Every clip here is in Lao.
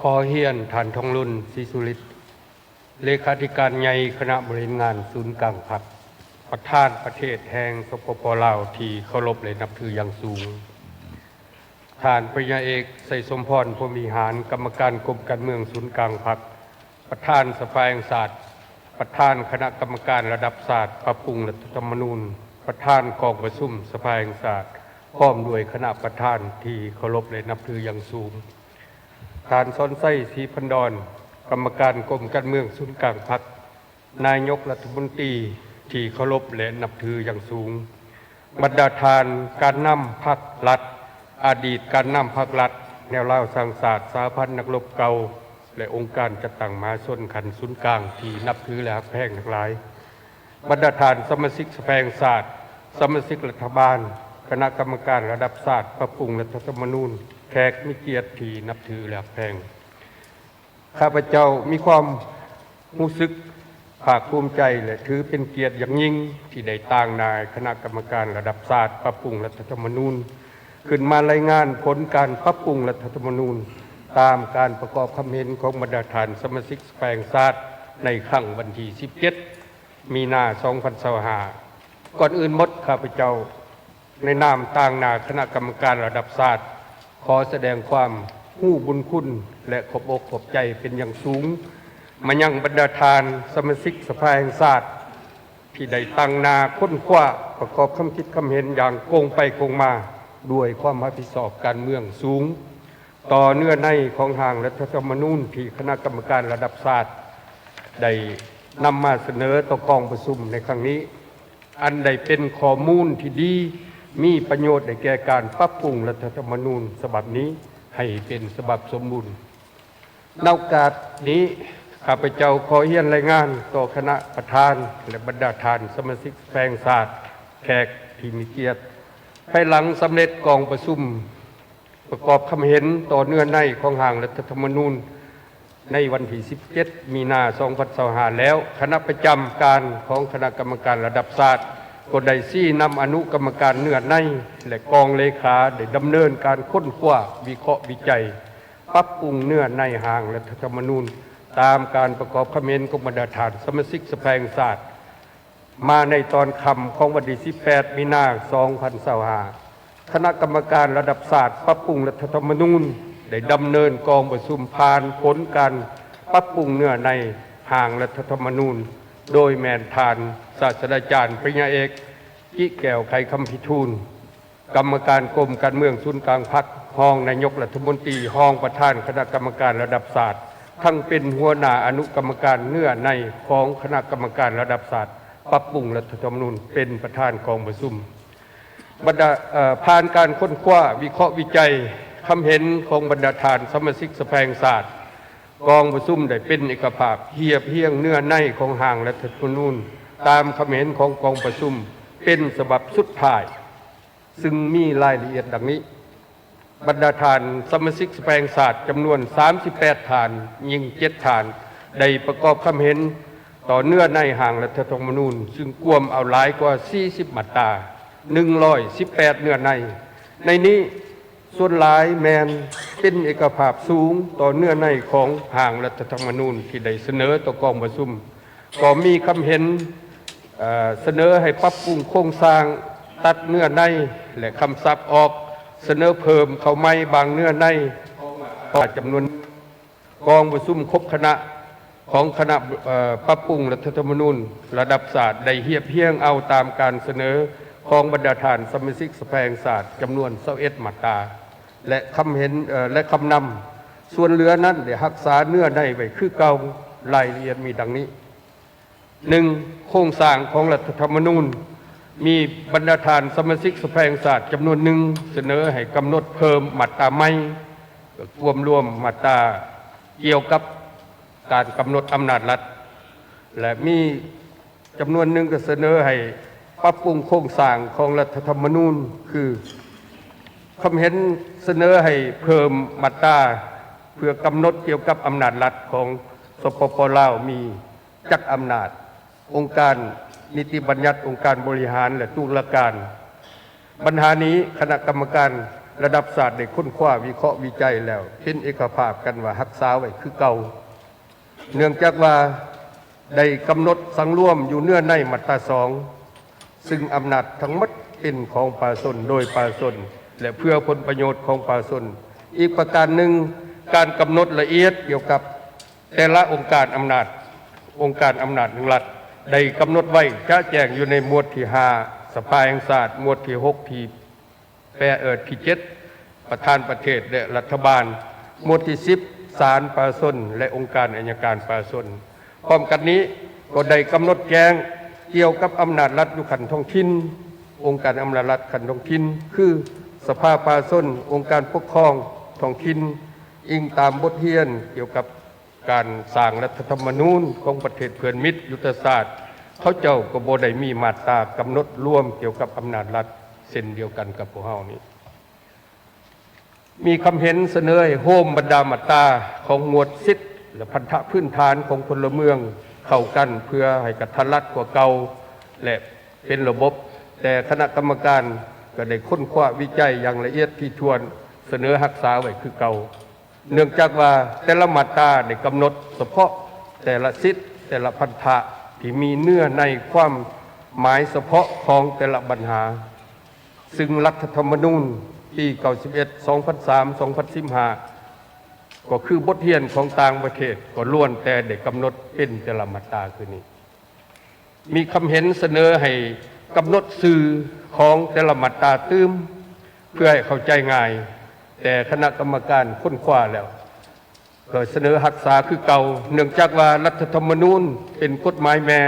ຂໍຮຽນທ່ານ ທອງລຸນ ສີສຸລິດ ເລຂາທິການໃຫຍ່ຄະນະບໍລິຫານງານສູນກາງພັກ, ປະທານປະເທດແຫ່ງ ສປປ ລາວ ທີ່ເຄົາລົບ ແລະ ນັບຖືຢ່າງສູງ, ທ່ານ ປະລິນຍາເອກ ໄຊສົມພອນ ພົມວິຫານ ກຳມະການກົມການເມືອງສູນກາງພັກ, ປະທານສະພາແຫ່ງຊາດ, ປະທານຄະນະກຳມະການລະດັບຊາດປັບປຸງລັດຖະທຳມະນູນ, ປະທານກອງປະຊຸມສະພາແຫ່ງຊາດ, ພ້ອມດ້ວຍຄະນະປະທານທີ່ເຄົາລົບ ແລະ ນັບຖືຢ່າງສູງ. ທ່ານ ສອນໄຊ ສີພັນດອນ ກຳມະການກົມການເມືອງສູນກາງພັກ, ນາຍົກລັດຖະມົນຕີທີ່ເຄົາລົບ ແລະ ນັບຖືຢ່າງສູງ, ບັນດາທ່ານການນຳພັກລັດ, ອະດີດການນຳພັກລັດ, ແນວລາວສ້າງຊາດ, ສະຫະພັນນັກລົບເກົ່າ ແລະ ອົງການຈັດຕັ້ງມະຫາຊົນຂັ້ນສູນກາງທີ່ນັບຖື ແລະ ຮັກແພງທັງຫຼາຍ, ບັນດາທ່ານສະມາຊິກສະພາແຫ່ງຊາດ, ສະມາຊິກລັດຖະບານ, ຄະນະກຳມະການລະດັບຊາດປັບປຸງລັດຖະທຳມະນູນ, ແຂກມີກຽດທີ່ນັບຖື ແລະ ຮັກແພງ. ຂ້າພະເຈົ້າມີຄວາມຮູ້ສຶກພາກພູມໃຈ ແລະ ຖືເປັນກຽດຢ່າງຍິ່ງທີ່ໄດ້ຕາງໜ້າຄະນະກຳມະການລະດັບຊາດປັບປຸງລັດຖະທຳມະນູນ ຂຶ້ນມາລາຍງານຜົນການປັບປຸງລັດຖະທຳມະນູນ ຕາມການປະກອບຄຳເຫັນຂອງບັນດາທ່ານສະມາຊິກສະພາແຫ່ງຊາດ ໃນຄັ້ງວັນທີສິບເຈັດ ມີນາ ສອງພັນຊາວຫ້າ. ກ່ອນອື່ນໝົດ, ຂ້າພະເຈົ້າ ໃນນາມຕາງໜ້າຄະນະກຳມະການລະດັບຊາດ, ຂໍສະແດງຄວາມຮູ້ບຸນຄຸນ ແລະ ຂອບອົກຂອບໃຈເປັນຢ່າງສູງ ມາຍັງບັນດາທ່ານສະມາຊິກສະພາແຫ່ງຊາດ ທີ່ໄດ້ຕັ້ງໜ້າຄົ້ນຄວ້າ, ປະກອບຄຳຄິດຄຳເຫັນຢ່າງກົງໄປກົງມາ ດ້ວຍຄວາມຮັບຜິດຊອບການເມືອງສູງ ຕໍ່ເນື້ອໃນຂອງຮ່າງລັດຖະທຳມະນູນ ທີ່ຄະນະກຳມະການລະດັບຊາດ ໄດ້ນຳມາສະເໜີຕໍ່ກອງປະຊຸມໃນຄັ້ງນີ້. ອັນໄດ້ເປັນຂໍ້ມູນທີ່ດີ, ມີປະໂຫຍດໄດ້ແກ່ການປັບປຸງລັດຖະທຳມະນູນສະບັບນີ້ໃຫ້ເປັນສະບັບສົມບູນ. ໃນໂອກາດນີ້, ຂ້າພະເຈົ້າຂໍຮຽນລາຍງານຕໍ່ຄະນະປະທານ ແລະ ບັນດາທ່ານສະມາຊິກສະພາແຫ່ງຊາດ, ແຂກທີ່ມີກຽດ, ພາຍຫຼັງສຳເລັດກອງປະຊຸມ ປະກອບຄຳເຫັນຕໍ່ເນື້ອໃນຂອງຮ່າງລັດຖະທຳມະນູນ ໃນວັນທີສິບເຈັດ ມີນາ ສອງພັນຊາວຫ້າ ແລ້ວ, ຄະນະປະຈຳການຂອງຄະນະກຳມະການລະດັບຊາດ ກໍໄດ້ຊີ້ນຳອະນຸກຳມະການເນື້ອໃນ ແລະ ກອງເລຂາ ໄດ້ດຳເນີນການຄົ້ນຄວ້າ, ວິເຄາະ, ວິໄຈ, ປັບປຸງເນື້ອໃນຮ່າງລັດຖະທຳມະນູນ ຕາມການປະກອບຄຳເຫັນຂອງບັນດາທ່ານສະມາຊິກສະພາແຫ່ງຊາດ. ມາໃນຕອນຄ່ຳຂອງວັນທີສິບແປດ ມີນາ ສອງພັນຊາວຫ້າ ຄະນະກຳມະການລະດັບຊາດປັບປຸງລັດຖະທຳມະນູນ ໄດ້ດຳເນີນກອງປະຊຸມຜ່ານຜົນການປັບປຸງເນື້ອໃນຮ່າງລັດຖະທຳມະນູນ ໂດຍແມ່ນທ່ານສາດສະດາຈານ ປະລິນຍາເອກ ກິແກ້ວ ໄຂຄຳພິທູນ ກຳມະການກົມການເມືອງສູນກາງພັກ, ຮອງນາຍົກລັດຖະມົນຕີ, ຮອງປະທານຄະນະກຳມະການລະດັບຊາດ, ທັງເປັນຫົວໜ້າອະນຸກຳມະການເນື້ອໃນຂອງຄະນະກຳມະການລະດັບຊາດປັບປຸງລັດຖະທຳມະນູນ, ເປັນປະທານກອງປະຊຸມ. ບັນດາ, ເອີ, ຜ່ານການຄົ້ນຄວ້າ, ວິເຄາະ, ວິໄຈຄຳເຫັນຂອງບັນດາທ່ານສະມາຊິກສະພາແຫ່ງຊາດ, ກອງປະຊຸມໄດ້ເປັນເອກະພາບຮຽບຮຽງເນື້ອໃນຂອງຮ່າງລັດຖະທຳມະນູນ ຕາມຄຳເຫັນຂອງກອງປະຊຸມເປັນສະບັບສຸດທ້າຍ. ຊຶ່ງມີລາຍລະອຽດດັ່ງນີ້, ບັນດາທ່ານສະມາຊິກສະພາແຫ່ງຊາດຈຳນວນສາມສິບແປດທ່ານ, ຍິງເຈັດທ່ານ, ໄດ້ປະກອບຄຳເຫັນຕໍ່ເນື້ອໃນຮ່າງລັດຖະທຳມະນູນ, ຊຶ່ງກວມເອົາຫຼາຍກວ່າສີ່ສິບມາດຕາ, ໜຶ່ງຮ້ອຍສິບແປດເນື້ອໃນ. ໃນນີ້, ສ່ວນຫຼາຍແມ່ນເປັນເອກະພາບສູງຕໍ່ເນື້ອໃນຂອງຮ່າງລັດຖະທຳມະນູນທີ່ໄດ້ສະເໜີຕໍ່ກອງປະຊຸມ, ກໍມີຄຳເຫັນ, ເອີ, ສະເໜີໃຫ້ປັບປຸງໂຄງສ້າງ, ຕັດເນື້ອໃນ ແລະ ຄຳສັບອອກ, ສະເໜີເພີ່ມເຂົ້າໃໝ່ບາງເນື້ອໃນ, ເພາະວ່າຈຳນວນກອງປະຊຸມຄົບຄະນະ ຂອງຄະນະ, ເອີ, ປັບປຸງລັດຖະທຳມະນູນລະດັບຊາດ ໄດ້ຮຽບຮຽງເອົາຕາມການສະເໜີຂອງບັນດາທ່ານສະມາຊິກສະພາແຫ່ງຊາດຈຳນວນຊາວເອັດມາດຕາ ແລະ ຄຳເຫັນ, ເອີ, ແລະ ຄຳນຳ. ສ່ວນເຫຼືອນັ້ນໄດ້ຮັກສາເນື້ອໃນໄວ້ຄືເກົ່າ. ລາຍລະອຽດມີດັ່ງນີ້. ໜຶ່ງ, ໂຄງສ້າງຂອງລັດຖະທຳມະນູນ. ມີບັນດາທ່ານສະມາຊິກສະພາແຫ່ງຊາດຈຳນວນໜຶ່ງສະເໜີໃຫ້ກຳນົດເພີ່ມມາດຕາໃໝ່, ກວມລວມມາດຕາກ່ຽວກັບການກຳນົດອຳນາດລັດ ແລະ ມີຈຳນວນໜຶ່ງກໍສະເໜີໃຫ້ປັບປຸງໂຄງສ້າງຂອງລັດຖະທຳມະນູນ, ຄືຄຳເຫັນສະເໜີໃຫ້ເພີ່ມມາດຕາເພື່ອກຳນົດກ່ຽວກັບອຳນາດລັດຂອງ ສປປ ລາວ ມີ ຈັກອຳນາດ, ອົງການນິຕິບັນຍັດ, ອົງການບໍລິຫານ ແລະ ຕຸລາການ. ບັນຫານີ້ຄະນະກຳມະການ ລະດັບຊາດໄດ້ຄົ້ນຄວ້າວິເຄາະວິໄຈແລ້ວ ເປັນເອກະພາບກັນວ່າຮັກສາໄວ້ຄືເກົ່າ. ເນື່ອງຈາກວ່າໄດ້ກຳນົດສັງລວມຢູ່ເນື້ອໃນມາດຕາສອງ ຊຶ່ງອຳນາດທັງໝົດເປັນຂອງປະຊາຊົນ ໂດຍປະຊາຊົນ ແລະ ເພື່ອຜົນປະໂຫຍດຂອງປະຊາຊົນ. ອີກປະການໜຶ່ງ, ການກຳນົດລະອຽດກ່ຽວກັບແຕ່ລະອົງການອຳນາດ, ອົງການອຳນາດແຫ່ງລັດ ໄດ້ກຳນົດໄວ້ຈະແຈ້ງຢູ່ໃນໝວດທີຫ້າ ສະພາແຫ່ງຊາດ, ໝວດທີຫົກ ທີ່ ແປ ເອີ ທີເຈັດ ປະທານປະເທດ ແລະ ລັດຖະບານ, ໝວດທີສິບ ສານປະຊາຊົນ ແລະ ອົງການໄອຍະການປະຊາຊົນ. ພ້ອມກັນນີ້ກໍໄດ້ກຳນົດແຈ້ງກ່ຽວກັບອຳນາດລັດຢູ່ຂັ້ນທ້ອງຖິ່ນ, ອົງການອຳນາດລັດຂັ້ນທ້ອງຖິ່ນ ຄື ສະພາປະຊາຊົນ, ອົງການປົກຄອງທ້ອງຖິ່ນ, ອີງຕາມບົດຮຽນກ່ຽວກັບ ການສ້າງລັດຖະທຳມະນູນຂອງປະເທດເພື່ອນມິດຍຸດທະສາດ, ເຂົາເຈົ້າກໍບໍ່ໄດ້ມີມາດຕາກຳນົດລວມກ່ຽວກັບອຳນາດລັດເຊັ່ນດຽວກັນກັບພວກເຮົານີ້. ມີຄຳເຫັນສະເໜີໃຫ້ໂຮມບັນດາມາດຕາຂອງໝວດສິດ ແລະ ພັນທະພື້ນຖານຂອງພົນລະເມືອງເຂົ້າກັນ ເພື່ອໃຫ້ກະທັນລັດກວ່າເກົ່າ ແລະ ເປັນລະບົບ, ແຕ່ຄະນະກຳມະການກໍໄດ້ຄົ້ນຄວ້າວິໄຈຢ່າງລະອຽດຖີ່ຖ້ວນ, ສະເໜີຮັກສາໄວ້ຄືເກົ່າ. ເນື່ອງຈາກວ່າແຕ່ລະມາດຕາໄດ້ກຳນົດສະເພາະແຕ່ລະສິດ, ແຕ່ລະພັນທະທີ່ມີເນື້ອໃນຄວາມໝາຍສະເພາະຂອງແຕ່ລະບັນຫາ, ຊຶ່ງລັດຖະທຳມະນູນປີເກົ້າສິບເອັດ ສອງພັນສາມ ສອງພັນສິບຫ້າ ກໍຄືບົດຮຽນຂອງຕ່າງປະເທດ ກໍລ້ວນແຕ່ໄດ້ກຳນົດເປັນແຕ່ລະມາດຕາຄືນີ້. ມີຄຳເຫັນສະເໜີໃຫ້ກຳນົດຊື່ຂອງແຕ່ລະມາດຕາຕື່ມ ເພື່ອໃຫ້ເຂົ້າໃຈງ່າຍ, ແຕ່ຄະນະກຳມະການຄົ້ນຄວ້າແລ້ວ ກໍສະເໜີຮັກສາຄືເກົ່າ, ເນື່ອງຈາກວ່າລັດຖະທຳມະນູນເປັນກົດໝາຍແມ່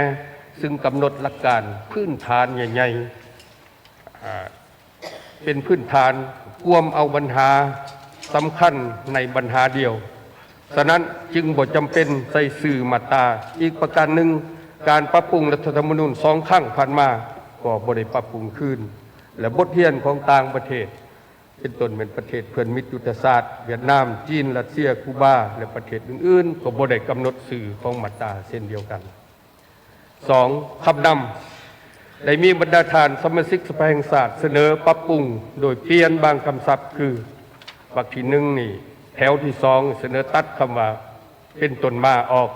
ຊຶ່ງກຳນົດຫຼັກການພື້ນຖານໃຫຍ່ໆ, ອາ ເປັນພື້ນຖານກວມເອົາບັນຫາສຳຄັນໃນບັນຫາດຽວ, ສະນັ້ນຈຶ່ງບໍ່ຈຳເປັນໃສ່ຊື່ມາດຕາ. ອີກປະການໜຶ່ງ, ການປັບປຸງລັດຖະທຳມະນູນສອງຄັ້ງຜ່ານມາກໍບໍ່ໄດ້ປັບປຸງຄືນ ແລະ ບົດຮຽນຂອງຕ່າງປະເທດ ເປັນຕົ້ນແມ່ນປະເທດເພື່ອນມິດຍຸດທະສາດ, ຫວຽດນາມ, ຈີນ, ຣັດເຊຍ, ກູບາ ແລະ ປະເທດອື່ນໆ ກໍບໍ່ໄດ້ກຳນົດຊື່ຂອງມາດຕາເຊັ່ນດຽວກັນ. ສອງ, ຄຳນຳ. ໄດ້ມີບັນດາທ່ານສະມາຊິກສະພາແຫ່ງຊາດສະເໜີປັບປຸງໂດຍປ່ຽນບາງຄຳສັບ ຄື ວັກທີໜຶ່ງນີ້, ແຖວທີສອງສະເໜີຕັດຄຳວ່າ ເປັນຕົ້ນມາອອກ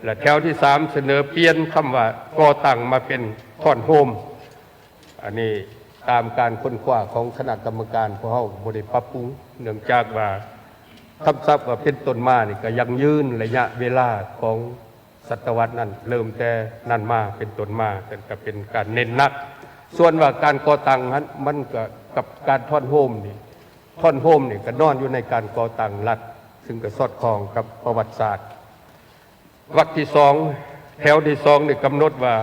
ແລະ ແຖວທີສາມສະເໜີປ່ຽນຄຳວ່າກໍ່ຕັ້ງມາເປັນຖອນໂຮມ. ອັນນີ້ຕາມການຄົ້ນຄວ້າຂອງຄະນະກຳມະການ, ພວກເຮົາບໍ່ໄດ້ປັບປຸງ ເນື່ອງຈາກວ່າຄຳສັບວ່າເປັນຕົ້ນມານີ້ກໍຢັ້ງຢືນໄລຍະເວລາຂອງ ສະຕະວັດນັ້ນ ເລີ່ມແຕ່ນັ້ນມາເປັນຕົ້ນມາ, ກໍເປັນການເນັ້ນໜັກ. ສ່ວນວ່າການກໍ່ຕັ້ງຫັ້ນ ມັນກໍກັບການຖອນໂຮມນີ້, ຖອນໂຮມນີ້ກໍນອນຢູ່ໃນການກໍ່ຕັ້ງລັດ, ຊຶ່ງກໍສອດຄ່ອງກັບປະຫວັດສາດ. ວັກທີສອງ, ແຖວທີສອງນີ້ກຳນົດວ່າ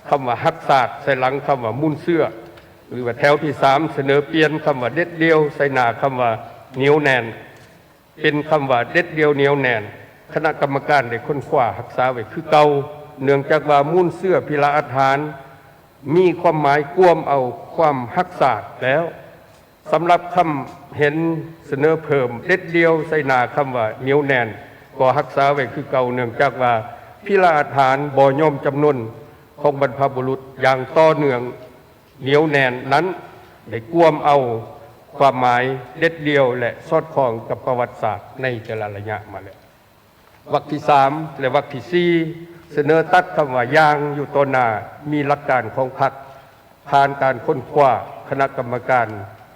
ຄຳວ່າຮັກຊາດ ໃສ່ຫຼັງຄຳວ່າມູນເຊື້ອ, ຫຼືວ່າແຖວທີສາມສະເໜີປ່ຽນຄຳວ່າເດັດດ່ຽວ ໃສ່ໜ້າຄຳວ່າໜຽວແໜ້ນ. ເປັນຄຳວ່າເດັດດ່ຽວໜຽວແໜ້ນ. ຄະນະກຳມະການໄດ້ຄົ້ນຄວ້າຮັກສາໄວ້ຄືເກົ່າ, ເນື່ອງຈາກວ່າມູນເຊື້ອພິລະອາດຫານມີຄວາມໝາຍກວມເອົາຄວາມຮັກຊາດແລ້ວ. ສຳລັບຄຳເຫັນສະເໜີເພີ່ມເດັດດ່ຽວໃສ່ໜ້າຄຳວ່າໜຽວແໜ້ນ ກໍຮັກສາໄວ້ຄືເກົ່າ, ເນື່ອງຈາກວ່າພິລະອາດຫານບໍ່ຍອມຈຳນົນຂອງບັນພະບຸລຸດຢ່າງຕໍ່ເນື່ອງ ໜຽວແໜ້ນນັ້ນ ໄດ້ກວມເອົາຄວາມໝາຍເດັດດ່ຽວ ແລະ ສອດຄ່ອງກັບປະຫວັດສາດໃນແຕ່ລະໄລຍະມາແລ້ວ. ວັກທີສາມ ແລະ ວັກທີສີ່ ສະເໜີຕັດຄຳວ່າຢ່າງຢູ່ຕໍ່ໜ້າ ມີຫຼັກການຂອງພັກ ຜ່ານການຄົ້ນຄວ້າ, ຄະນະກຳມະການ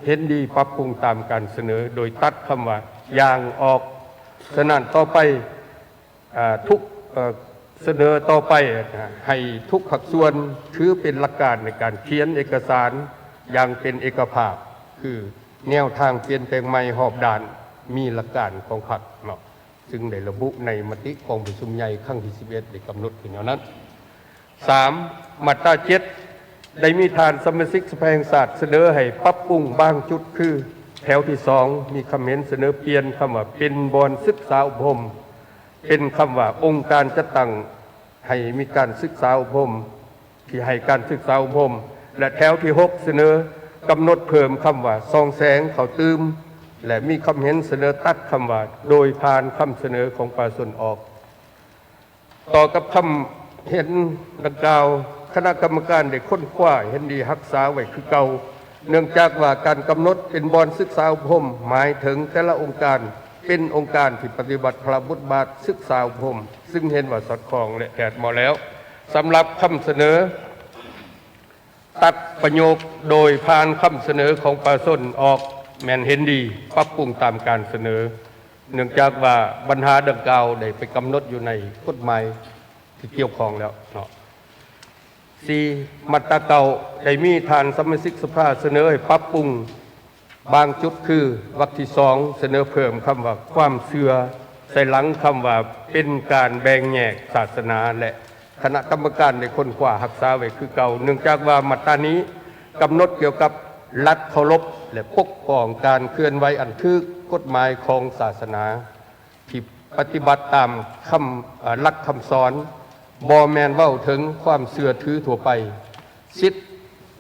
ເຫັນດີປັບປຸງຕາມການສະເໜີ ໂດຍຕັດຄຳວ່າຢ່າງອອກ. ສະນັ້ນ ຕໍ່ໄປ ອາ ທຸກ ເອີ ສະເໜີຕໍ່ໄປ ໃຫ້ທຸກພາກສ່ວນຖືເປັນຫຼັກການໃນການຂຽນເອກະສານຢ່າງເປັນເອກະພາບ ຄືແນວທາງປ່ຽນແປງໃໝ່ຮອບດ້ານ ມີຫຼັກການຂອງພັກເນາະ, ຊຶ່ງໄດ້ລະບຸໃນມະຕິກອງປະຊຸມໃຫຍ່ຄັ້ງທີສິບເອັດ ໄດ້ກຳນົດໄວ້ແນວນັ້ນ. ສາມ, ມາດຕາເຈັດ ໄດ້ມີທ່ານສະມາຊິກສະພາແຫ່ງຊາດສະເໜີໃຫ້ປັບປຸງບາງຈຸດ ຄື ແຖວທີສອງ ມີຄຳເຫັນສະເໜີປ່ຽນຄຳວ່າ ເປັນບ່ອນສຶກສາອົບຮົມ ເປັນຄຳວ່າ ອົງການຈັດຕັ້ງໃຫ້ມີການສຶກສາອົບຮົມ ທີ່ໃຫ້ການສຶກສາອົບຮົມ ແລະ ແຖວທີຫົກ ສະເໜີກຳນົດເພີ່ມຄຳວ່າ ສ່ອງແສງເຂົ້າຕື່ມ ແລະ ມີຄຳເຫັນສະເໜີຕັດຄຳວ່າ ໂດຍຜ່ານຄຳສະເໜີຂອງປະຊາຊົນອອກ. ຕໍ່ກັບຄຳເຫັນດັ່ງກ່າວ, ຄະນະກຳມະການໄດ້ຄົ້ນຄວ້າເຫັນດີຮັກສາໄວ້ຄືເກົ່າ, ເນື່ອງຈາກວ່າການກຳນົດເປັນບ່ອນສຶກສາອົບຮົມ ໝາຍເຖິງແຕ່ລະອົງການເປັນອົງການທີ່ປະຕິບັດພາລະບົດບາດສຶກສາອົບຮົມ, ຊຶ່ງເຫັນວ່າສອດຄ່ອງ ແລະ ແຜດເໝາະແລ້ວ. ສຳລັບຄຳສະເໜີ ຕັດປະໂຫຍກໂດຍຜ່ານຄຳສະເໜີຂອງປະຊາຊົນອອກ ແມ່ນເຫັນດີປັບປຸງຕາມການສະເໜີ, ເນື່ອງຈາກວ່າບັນຫາດັ່ງກ່າວໄດ້ໄປກຳນົດຢູ່ໃນກົດໝາຍທີ່ກ່ຽວຂ້ອງແລ້ວເນາະ. ສີ່, ມາດຕາເກົ້າ ໄດ້ມີທ່ານສະມາຊິກສະພາສະເໜີໃຫ້ປັບປຸງບາງຈຸດ ຄື ວັກທີສອງ ສະເໜີເພີ່ມຄຳວ່າ ຄວາມເຊື່ອ ໃສ່ຫຼັງຄຳວ່າ ເປັນການແບ່ງແຍກສາສະໜາ ແລະ ຄະນະກຳມະການໄດ້ຄົ້ນຄວ້າຮັກສາໄວ້ຄືເກົ່າ, ເນື່ອງຈາກວ່າມາດຕານີ້ກຳນົດກ່ຽວກັບຫຼັກເຄົາລົບ ແລະ ປົກປ້ອງການເຄື່ອນໄຫວອັນຖືກກົດໝາຍຂອງສາສະໜາ ທີ່ປະຕິບັດຕາມຄຳ ເອີ ຫຼັກຄຳສອນ, ບໍ່ແມ່ນເວົ້າເຖິງຄວາມເຊື່ອຖືທົ່ວໄປ. ສິດ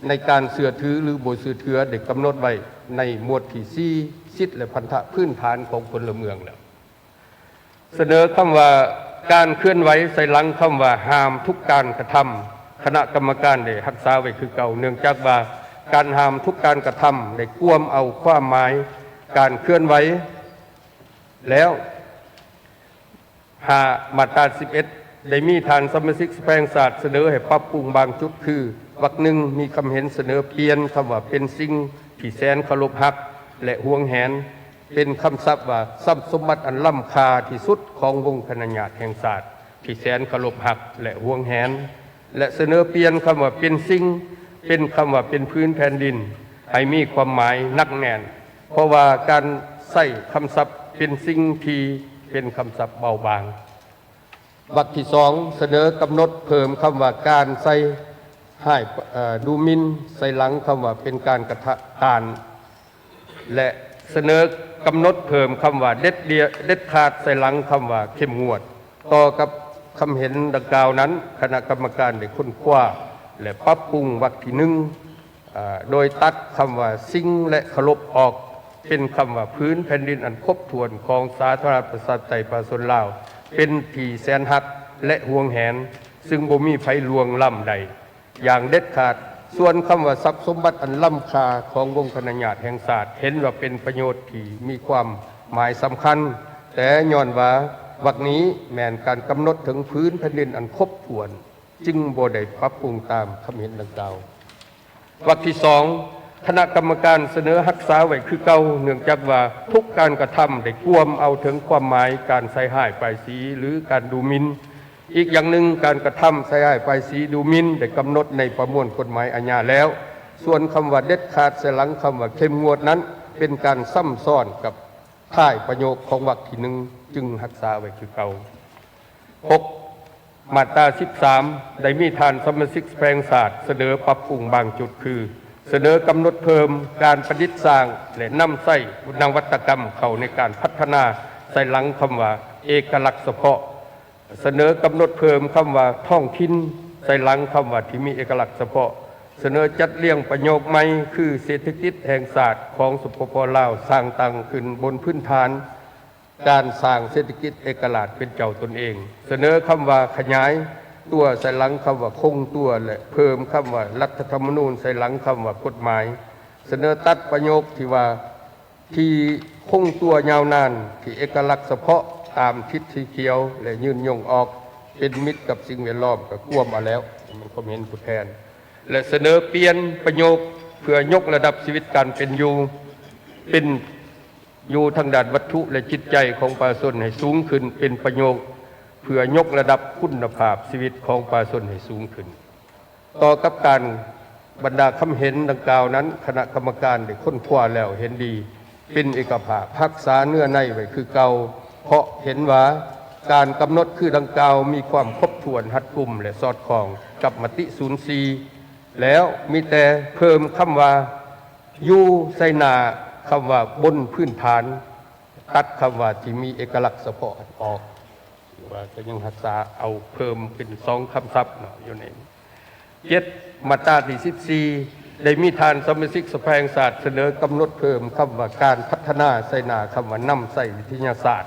ໃນການເຊື່ອຖື ຫຼື ບໍ່ເຊື່ອຖື ໄດ້ກຳນົດໄວ້ໃນໝວດທີສີ່ ສິດ ແລະ ພັນທະພື້ນຖານຂອງພົນລະເມືອງແລ້ວ. ສະເໜີຄຳວ່າ ການເຄື່ອນໄຫວ ໃສ່ຫຼັງຄຳວ່າ ຫ້າມທຸກການກະທຳ, ຄະນະກຳມະການໄດ້ຮັກສາໄວ້ຄືເກົ່າ, ເນື່ອງຈາກວ່າການຫ້າມທຸກການກະທຳໄດ້ກວມເອົາຄວາມໝາຍການເຄື່ອນໄຫວແລ້ວ. ຫ້າ, ມາດຕາສິບເອັດ ໄດ້ມີທ່ານສະມາຊິກສະພາແຫ່ງຊາດສະເໜີໃຫ້ປັບປຸງບາງຈຸດ ຄື ວັກໜຶ່ງ ມີຄຳເຫັນສະເໜີປ່ຽນຄຳວ່າ ເປັນສິ່ງທີ່ແສນເຄົາລົບຮັກ ແລະ ຫວງແຫນ ເປັນຄຳສັບວ່າ ຊັບສົມບັດອັນລ້ຳຄ່າທີ່ສຸດຂອງວົງຄະນະຍາດແຫ່ງຊາດ ທີ່ແສນເຄົາລົບຮັກ ແລະ ຫວງແຫນ ແລະ ສະເໜີປ່ຽນຄຳວ່າ ເປັນສິ່ງ ເປັນຄຳວ່າ ເປັນພື້ນແຜ່ນດິນ ໃຫ້ມີຄວາມໝາຍໜັກແໜ້ນ, ເພາະວ່າການໃຊ້ຄຳສັບ ເປັນສິ່ງທີ່ເປັນຄຳສັບເບົາບາງ. ວັກທີສອງ ສະເໜີກຳນົດເພີ່ມຄຳວ່າ ການໃສ່ຮ້າຍ ເອີ ດູໝິ່ນ ໃສ່ຫຼັງຄຳວ່າ ເປັນການກະທະ ຕ້ານ ແລະ ສະເໜີກຳນົດເພີ່ມຄຳວ່າ ເດັດເດຍ ເດັດຂາດ ໃສ່ຫຼັງຄຳວ່າ ເຂັ້ມງວດ. ຕໍ່ກັບຄຳເຫັນດັ່ງກ່າວນັ້ນ, ຄະນະກຳມະການໄດ້ຄົ້ນຄວ້າ ແລະ ປັບປຸງວັກທີໜຶ່ງ ເອີ ໂດຍຕັດຄຳວ່າ ສິ່ງ ແລະ ເຄົາລົບອອກ ເປັນຄຳວ່າ ພື້ນແຜ່ນດິນອັນຄົບຖ້ວນຂອງສາທາລະນະລັດປະຊາທິປະໄຕປະຊາຊົນລາວ ເປັນທີ່ແສນຮັກ ແລະ ຫວງແຫນ, ຊຶ່ງບໍ່ມີໃຜລ່ວງລ້ຳໄດ້ຢ່າງເດັດຂາດ. ສ່ວນຄຳວ່າ ຊັບສົມບັດອັນລ້ຳຄ່າຂອງວົງຄະນະຍາດແຫ່ງຊາດ ເຫັນວ່າເປັນປະໂຫຍດທີ່ມີຄວາມໝາຍສຳຄັນ, ແຕ່ຍ້ອນວ່າວັກນີ້ແມ່ນການກຳນົດເຖິງພື້ນແຜ່ນດິນອັນຄົບຖ້ວນ, ຈຶ່ງບໍ່ໄດ້ປັບປຸງຕາມຄຳເຫັນດັ່ງກ່າວ. ວັກທີສອງ ຄະນະກຳມະການສະເໜີຮັກສາໄວ້ຄືເກົ່າ, ເນື່ອງຈາກວ່າທຸກການກະທຳໄດ້ກວມເອົາເຖິງຄວາມໝາຍການໃສ່ຮ້າຍປ້າຍສີ ຫຼື ການດູໝິ່ນ. ອີກຢ່າງໜຶ່ງ, ການກະທຳໃສ່ຮ້າຍປ້າຍສີ ດູໝິ່ນ ໄດ້ກຳນົດໃນປະມວນກົດໝາຍອາຍາແລ້ວ. ສ່ວນຄຳວ່າ ເດັດຂາດ ໃສ່ຫຼັງຄຳວ່າ ເຂັ້ມງວດ ນັ້ນ ເປັນການຊ້ຳຊ້ອນກັບທ້າຍປະໂຫຍກຂອງວັກທີໜຶ່ງ ຈຶ່ງຮັກສາໄວ້ຄືເກົ່າ. ຫົກ, ມາດຕາສິບສາມ ໄດ້ມີທ່ານສະມາຊິກສະພາແຫ່ງຊາດສະເໜີປັບປຸງບາງຈຸດ ຄື ສະເໜີກຳນົດເພີ່ມການປະດິດສ້າງ ແລະ ນຳໃຊ້ນະວັດຕະກຳເຂົ້າໃນການພັດທະນາໃສ່ຫຼັງຄຳວ່າ ເອກະລັກສະເພາະ, ສະເໜີກຳນົດເພີ່ມຄຳວ່າ ທ້ອງຖິ່ນ ໃສ່ຫຼັງຄຳວ່າ ທີ່ມີເອກະລັກສະເພາະ, ສະເໜີຈັດລຽງປະໂຫຍກໃໝ່ ຄື ເສດຖະກິດແຫ່ງຊາດຂອງ ສປປ ລາວ ສ້າງຕັ້ງຂຶ້ນບົນພື້ນຖານ ການສ້າງເສດຖະກິດເອກະລາດເປັນເຈົ້າຕົນເອງ, ສະເໜີຄຳວ່າ ຂະຫຍາຍຕົວ ໃສ່ຫຼັງຄຳວ່າ ຄົງຕົວ ແລະ ເພີ່ມຄຳວ່າ ລັດຖະທຳມະນູນ ໃສ່ຫຼັງຄຳວ່າ ກົດໝາຍ, ສະເໜີຕັດປະໂຫຍກທີ່ວ່າ ທີ່ຄົງຕົວຍາວນານ ທີ່ເອກະລັກສະເພາະ ຕາມທິດສີຂຽວ ແລະ ຍືນຍົງອອກ ເປັນມິດກັບສິ່ງແວດລ້ອມ ກໍກວມເອົາແລ້ວ, ແມ່ນຄວາມເຫັນຜູ້ແທນ, ແລະ ສະເໜີປ່ຽນປະໂຫຍກເພື່ອຍົກລະດັບຊີວິດການເປັນຢູ່ ເປັນ ຢູ່ທາງດ້ານວັດຖຸ ແລະ ຈິດໃຈຂອງປະຊາຊົນໃຫ້ສູງຂຶ້ນ ເປັນປະໂຫຍກເພື່ອຍົກລະດັບຄຸນນະພາບຊີວິດຂອງປະຊາຊົນໃຫ້ສູງຂຶ້ນ. ຕໍ່ກັບການບັນດາຄຳເຫັນດັ່ງກ່າວນັ້ນ, ຄະນະກຳມະການໄດ້ຄົ້ນຄວ້າແລ້ວເຫັນດີເປັນເອກະພາບ, ຮັກສາເນື້ອໃນໄວ້ຄືເກົ່າ, ເພາະເຫັນວ່າການກຳນົດຄືດັ່ງກ່າວມີຄວາມຄົບຖ້ວນ, ຮັດກຸມ ແລະ ສອດຄ່ອງກັບມະຕິສູນສີ່ແລ້ວ, ມີແຕ່ເພີ່ມຄຳວ່າ ຢູ່ໃສ່ໜ້າຄຳວ່າ ບົນພື້ນຖານ, ຕັດຄຳວ່າ ທີ່ມີເອກະລັກສະເພາະ ອອກ, ວ່າກໍຍັງຮັກສາເອົາເພີ່ມເປັນສອງຄຳສັບເນາະ ຢູ່ໃນ ເຈັດ ມາດຕາທີສິບສີ່ ໄດ້ມີທ່ານສະມາຊິກສະພາແຫ່ງຊາດສະເໜີກຳນົດເພີ່ມຄຳວ່າ ການພັດທະນາ ໃສ່ໜ້າຄຳວ່າ ນຳໃຊ້ວິທະຍາສາດ,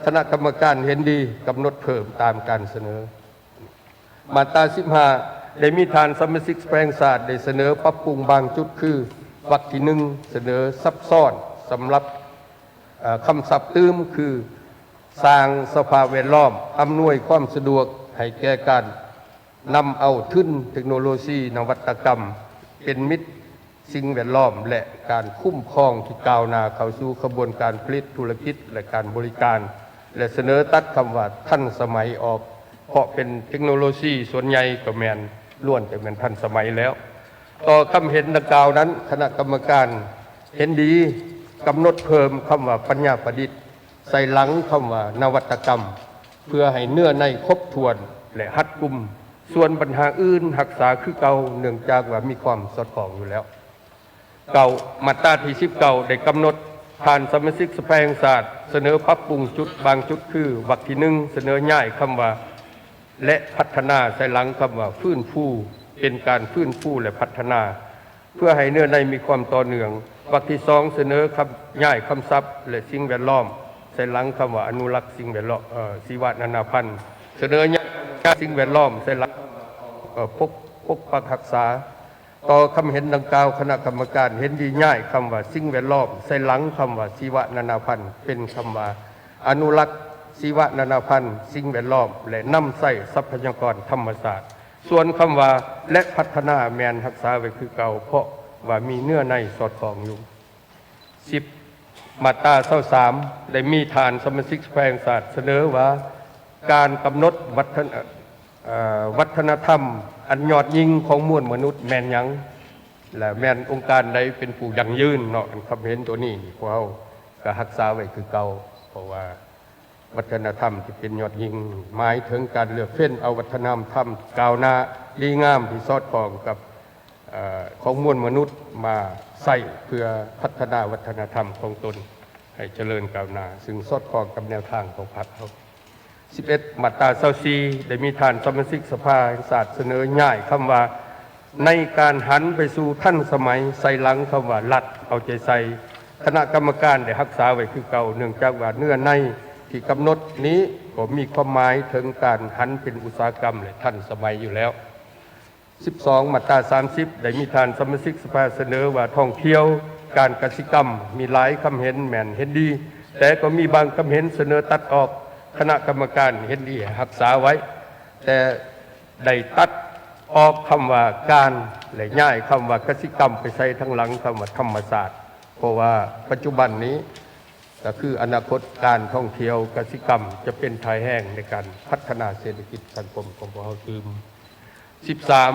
ຄະນະກຳມະການເຫັນດີກຳນົດເພີ່ມຕາມການສະເໜີ. ມາດຕາສິບຫ້າ ໄດ້ມີທ່ານສະມາຊິກສະພາແຫ່ງຊາດໄດ້ສະເໜີປັບປຸງບາງຈຸດ ຄື ວັກທີໜຶ່ງ ສະເໜີຊັບຊ້ອນສຳລັບ ເອີ ຄຳສັບຕື່ມຄື ສ້າງສະພາບແວດລ້ອມອຳນວຍຄວາມສະດວກໃຫ້ແກ່ການນຳເອົາທຶນເຕັກໂນໂລຊີນະວັດຕະກຳເປັນມິດສິ່ງແວດລ້ອມ ແລະ ການຄຸ້ມຄອງທີ່ກ້າວໜ້າເຂົ້າສູ່ຂະບວນການຜະລິດທຸລະກິດ ແລະ ການບໍລິການ ແລະ ສະເໜີຕັດຄຳວ່າທັນສະໄໝອອກ ເພາະເປັນເຕັກໂນໂລຊີສ່ວນໃຫຍ່ກໍແມ່ນ ລ້ວນແຕ່ແມ່ນທັນສະໄໝແລ້ວ. ຕໍ່ຄຳເຫັນດັ່ງກ່າວນັ້ນ ຄະນະກຳມະການເຫັນດີກຳນົດເພີ່ມຄຳວ່າປັນຍາປະດິດ ໃສ່ຫຼັງຄຳວ່ານະວັດຕະກຳ ເພື່ອໃຫ້ເນື້ອໃນຄົບຖ້ວນ ແລະ ຮັດກຸມ, ສ່ວນບັນຫາອື່ນຮັກສາຄືເກົ່າ ເນື່ອງຈາກວ່າມີຄວາມສອດຄ່ອງຢູ່ແລ້ວ. ເກົ້າ ມາດຕາທີສິບເກົ້າ ໄດ້ກຳນົດ ທ່ານສະມາຊິກສະພາແຫ່ງຊາດສະເໜີປັບປຸງຈຸດບາງຈຸດ ຄື ວັກທີໜຶ່ງ ສະເໜີຍ້າຍຄຳວ່າ ແລະ ພັດທະນາ ໃສ່ຫຼັງຄຳວ່າ ຟື້ນຟູ ເປັນການຟື້ນຟູ ແລະ ພັດທະນາ ເພື່ອໃຫ້ເນື້ອໃນມີຄວາມຕໍ່ເນື່ອງ. ວັກທີສອງ ສະເໜີຄຳ ຍ້າຍຄຳສັບ ແລະ ສິ່ງແວດລ້ອມ ໃສ່ຫຼັງຄຳວ່າ ອະນຸລັກສິ່ງແວດລ້ອມ ເອີ ຊີວະນານາພັນ ສະເໜີຍ້າຍສິ່ງແວດລ້ອມ ໃສ່ຫຼັງ ເອີ ປົກ ປົກປັກຮັກສາ. ຕໍ່ຄຳເຫັນດັ່ງກ່າວ ຄະນະກຳມະການເຫັນດີຍ້າຍຄຳວ່າ ສິ່ງແວດລ້ອມ ໃສ່ຫຼັງຄຳວ່າ ຊີວະນານາພັນ ເປັນຄຳວ່າ ອະນຸລັກ ຊີວະນານາພັນ ສິ່ງແວດລ້ອມ ແລະ ນຳໃຊ້ຊັບພະຍາກອນທຳມະຊາດ. ສ່ວນຄຳວ່າ ແລະ ພັດທະນາ ແມ່ນຮັກສາໄວ້ຄືເກົ່າ ເພາະວ່າມີເນື້ອໃນສອດຄ່ອງຢູ່. ສິບ ມາດຕາຊາວສາມ ໄດ້ມີທ່ານສະມາຊິກສະພາແຫ່ງຊາດສະເໜີວ່າ ການກຳນົດວັດທະນະ ເອີ ວັດທະນະທຳອັນຍອດຍິ່ງຂອງມວນມະນຸດແມ່ນຫຍັງ ແລະ ແມ່ນອົງການໃດເປັນຜູ້ຢັ້ງຢືນເນາະ. ອັນຄຳເຫັນໂຕນີ້ ພວກເຮົາກໍຮັກສາໄວ້ຄືເກົ່າ ເພາະວ່າ ວັດທະນະທຳທີ່ເປັນຍອດຍິ່ງ ໝາຍເຖິງການເລືອກເຟັ້ນເອົາວັດທະນະທຳກ້າວໜ້າດີງາມທີ່ສອດຄ່ອງກັບ ເອີ ຂອງມວນມະນຸດ ມາໃຊ້ເພື່ອພັດທະນາວັດທະນະທຳຂອງຕົນໃຫ້ຈະເລີນກ້າວໜ້າ ຊຶ່ງສອດຄ່ອງກັບແນວທາງຂອງພັກເຮົາ. ສິບເອັດ ມາດຕາຊາວສີ່ ໄດ້ມີທ່ານສະມາຊິກສະພາແຫ່ງຊາດສະເໜີຍ້າຍຄຳວ່າ ໃນການຫັນໄປສູ່ທັນສະໄໝ ໃສ່ຫຼັງຄຳວ່າ ລັດເອົາໃຈໃສ່. ຄະນະກຳມະການໄດ້ຮັກສາໄວ້ຄືເກົ່າ ເນື່ອງຈາກວ່າເນື້ອໃນທີ່ກຳນົດນີ້ກໍມີຄວາມໝາຍເຖິງການຫັນເປັນອຸດສາຫະກຳ ແລະ ທັນສະໄໝຢູ່ແລ້ວ. ສິບສອງ ມາດຕາສາມສິບ ໄດ້ມີທ່ານສະມາຊິກສະພາສະເໜີວ່າ ທ່ອງທ່ຽວ ການກະສິກຳ ມີຫຼາຍຄຳເຫັນແມ່ນເຫັນດີ ແຕ່ກໍມີບາງຄຳເຫັນສະເໜີຕັດອອກ. ຄະນະກຳມະການເຫັນດີໃຫ້ຮັກສາໄວ້ ແຕ່ ໄດ້ຕັດອອກຄຳວ່າ ການ ແລະ ຍ້າຍຄຳວ່າ ກະສິກຳ ໄປໃສ່ທາງຫຼັງຄຳວ່າ ທຳມະຊາດ ເພາະວ່າປັດຈຸບັນນີ້ ກໍຄືອະນາຄົດ ການທ່ອງທ່ຽວກະສິກຳຈະເປັນທ່າແຮງໃນການພັດທະນາເສດຖະກິດສັງຄົມຂອງພວກເຮົາຕື່ມ. ສິບສາມ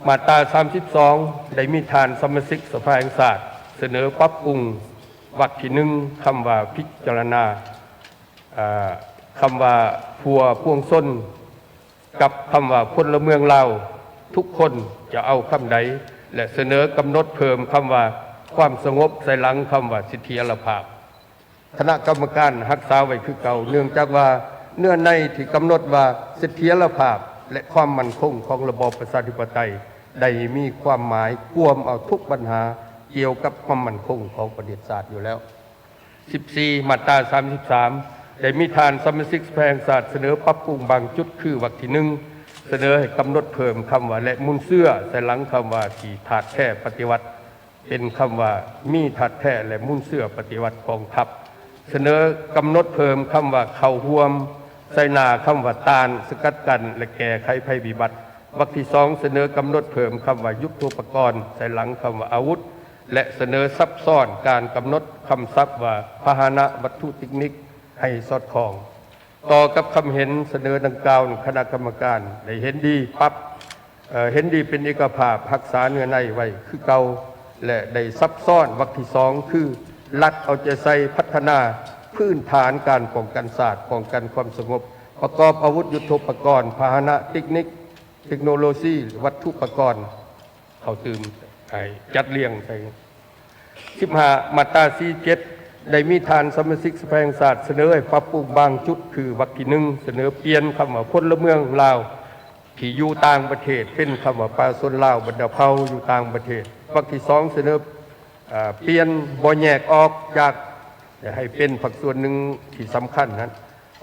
ມາດຕາສາມສິບສອງ ໄດ້ມີທ່ານສະມາຊິກສະພາແຫ່ງຊາດສະເໜີປັບປຸງວັກທີໜຶ່ງ ຄຳວ່າ ພິຈາລະນາ ເອີ ຄຳວ່າ ພົວພວງຊົນ ກັບຄຳວ່າ ພົນລະເມືອງລາວທຸກຄົນ ຈະເອົາຄຳໃດ ແລະ ສະເໜີກຳນົດເພີ່ມຄຳວ່າ ຄວາມສະຫງົບ ໃສ່ຫຼັງຄຳວ່າ ສະຖຽນລະພາບ. ຄະນະກຳມະການຮັກສາໄວ້ຄືເກົ່າ ເນື່ອງຈາກວ່າເນື້ອໃນທີ່ກຳນົດວ່າ ສະຖຽນລະພາບ ແລະ ຄວາມໝັ້ນຄົງຂອງລະບອບປະຊາທິປະໄຕ ໄດ້ມີຄວາມໝາຍກວມເອົາທຸກບັນຫາກ່ຽວກັບຄວາມໝັ້ນຄົງຂອງປະເທດຊາດຢູ່ແລ້ວ. ສິບສີ່ ມາດຕາສາມສິບສາມ ໄດ້ມີທ່ານສະມາຊິກສະພາແຫ່ງຊາດສະເໜີປັບປຸງບາງຈຸດ ຄື ວັກທີໜຶ່ງ ສະເໜີໃຫ້ກຳນົດເພີ່ມຄຳວ່າ ແລະ ມູນເຊື້ອ ໃສ່ຫຼັງຄຳວ່າ ທີ່ທາດແທ້ປະຕິວັດ ເປັນຄຳວ່າ ມີທາດແທ້ ແລະ ມູນເຊື້ອປະຕິວັດກອງທັບ. ສະເໜີກຳນົດເພີ່ມຄຳວ່າ ເຂົ້າຮ່ວມ ໃສ່ໜ້າຄຳວ່າ ຕ້ານ, ສະກັດກັ້ນ ແລະ ແກ້ໄຂໄພພິບັດ. ວັກທີສອງ ສະເໜີກຳນົດເພີ່ມຄຳວ່າ ຍຸດໂທປະກອນ ໃສ່ຫຼັງຄຳວ່າ ອາວຸດ ແລະ ສະເໜີຊັບຊ້ອນການກຳນົດຄຳສັບວ່າ ພາຫະນະວັດຖຸເຕັກນິກ ໃຫ້ສອດຄ່ອງ. ຕໍ່ກັບຄຳເຫັນສະເໜີດັ່ງກ່າວ, ຄະນະກຳມະການໄດ້ເຫັນດີປັບ, ເອີ, ເຫັນດີເປັນເອກະພາບ, ຮັກສາເນື້ອໃນໄວ້ຄືເກົ່າ ແລະ ໄດ້ຊັບຊ້ອນວັກທີສອງ ຄື ລັດເອົາໃຈໃສ່ພັດທະນາພື້ນຖານການປ້ອງກັນຊາດ, ປ້ອງກັນຄວາມສະຫງົບ, ປະກອບອາວຸດຍຸດໂທປະກອນ, ພາຫະນະເຕັກນິກ, ເຕັກໂນໂລຊີ, ວັດຖຸປະກອນ ເຂົ້າຕື່ມໃຫ້ຈັດລຽງໃສ່. ສິບຫ້າ ມາດຕາສີ່ເຈັດ ໄດ້ມີທ່ານສະມາຊິກສະພາແຫ່ງຊາດສະເໜີໃຫ້ປັບປຸງບາງຈຸດ ຄື ວັກທີໜຶ່ງ ສະເໜີປ່ຽນຄຳວ່າ ພົນລະເມືອງລາວທີ່ຢູ່ຕ່າງປະເທດ ເປັນຄຳວ່າ ປະຊາຊົນລາວບັນດາເຜົ່າຢູ່ຕ່າງປະເທດ. ວັກທີສອງ ສະເໜີ, ເອີ, ປ່ຽນ ບໍ່ແຍກອອກຈາກ ແລະ ໃຫ້ເປັນພາກສ່ວນໜຶ່ງທີ່ສຳຄັນນັ້ນ.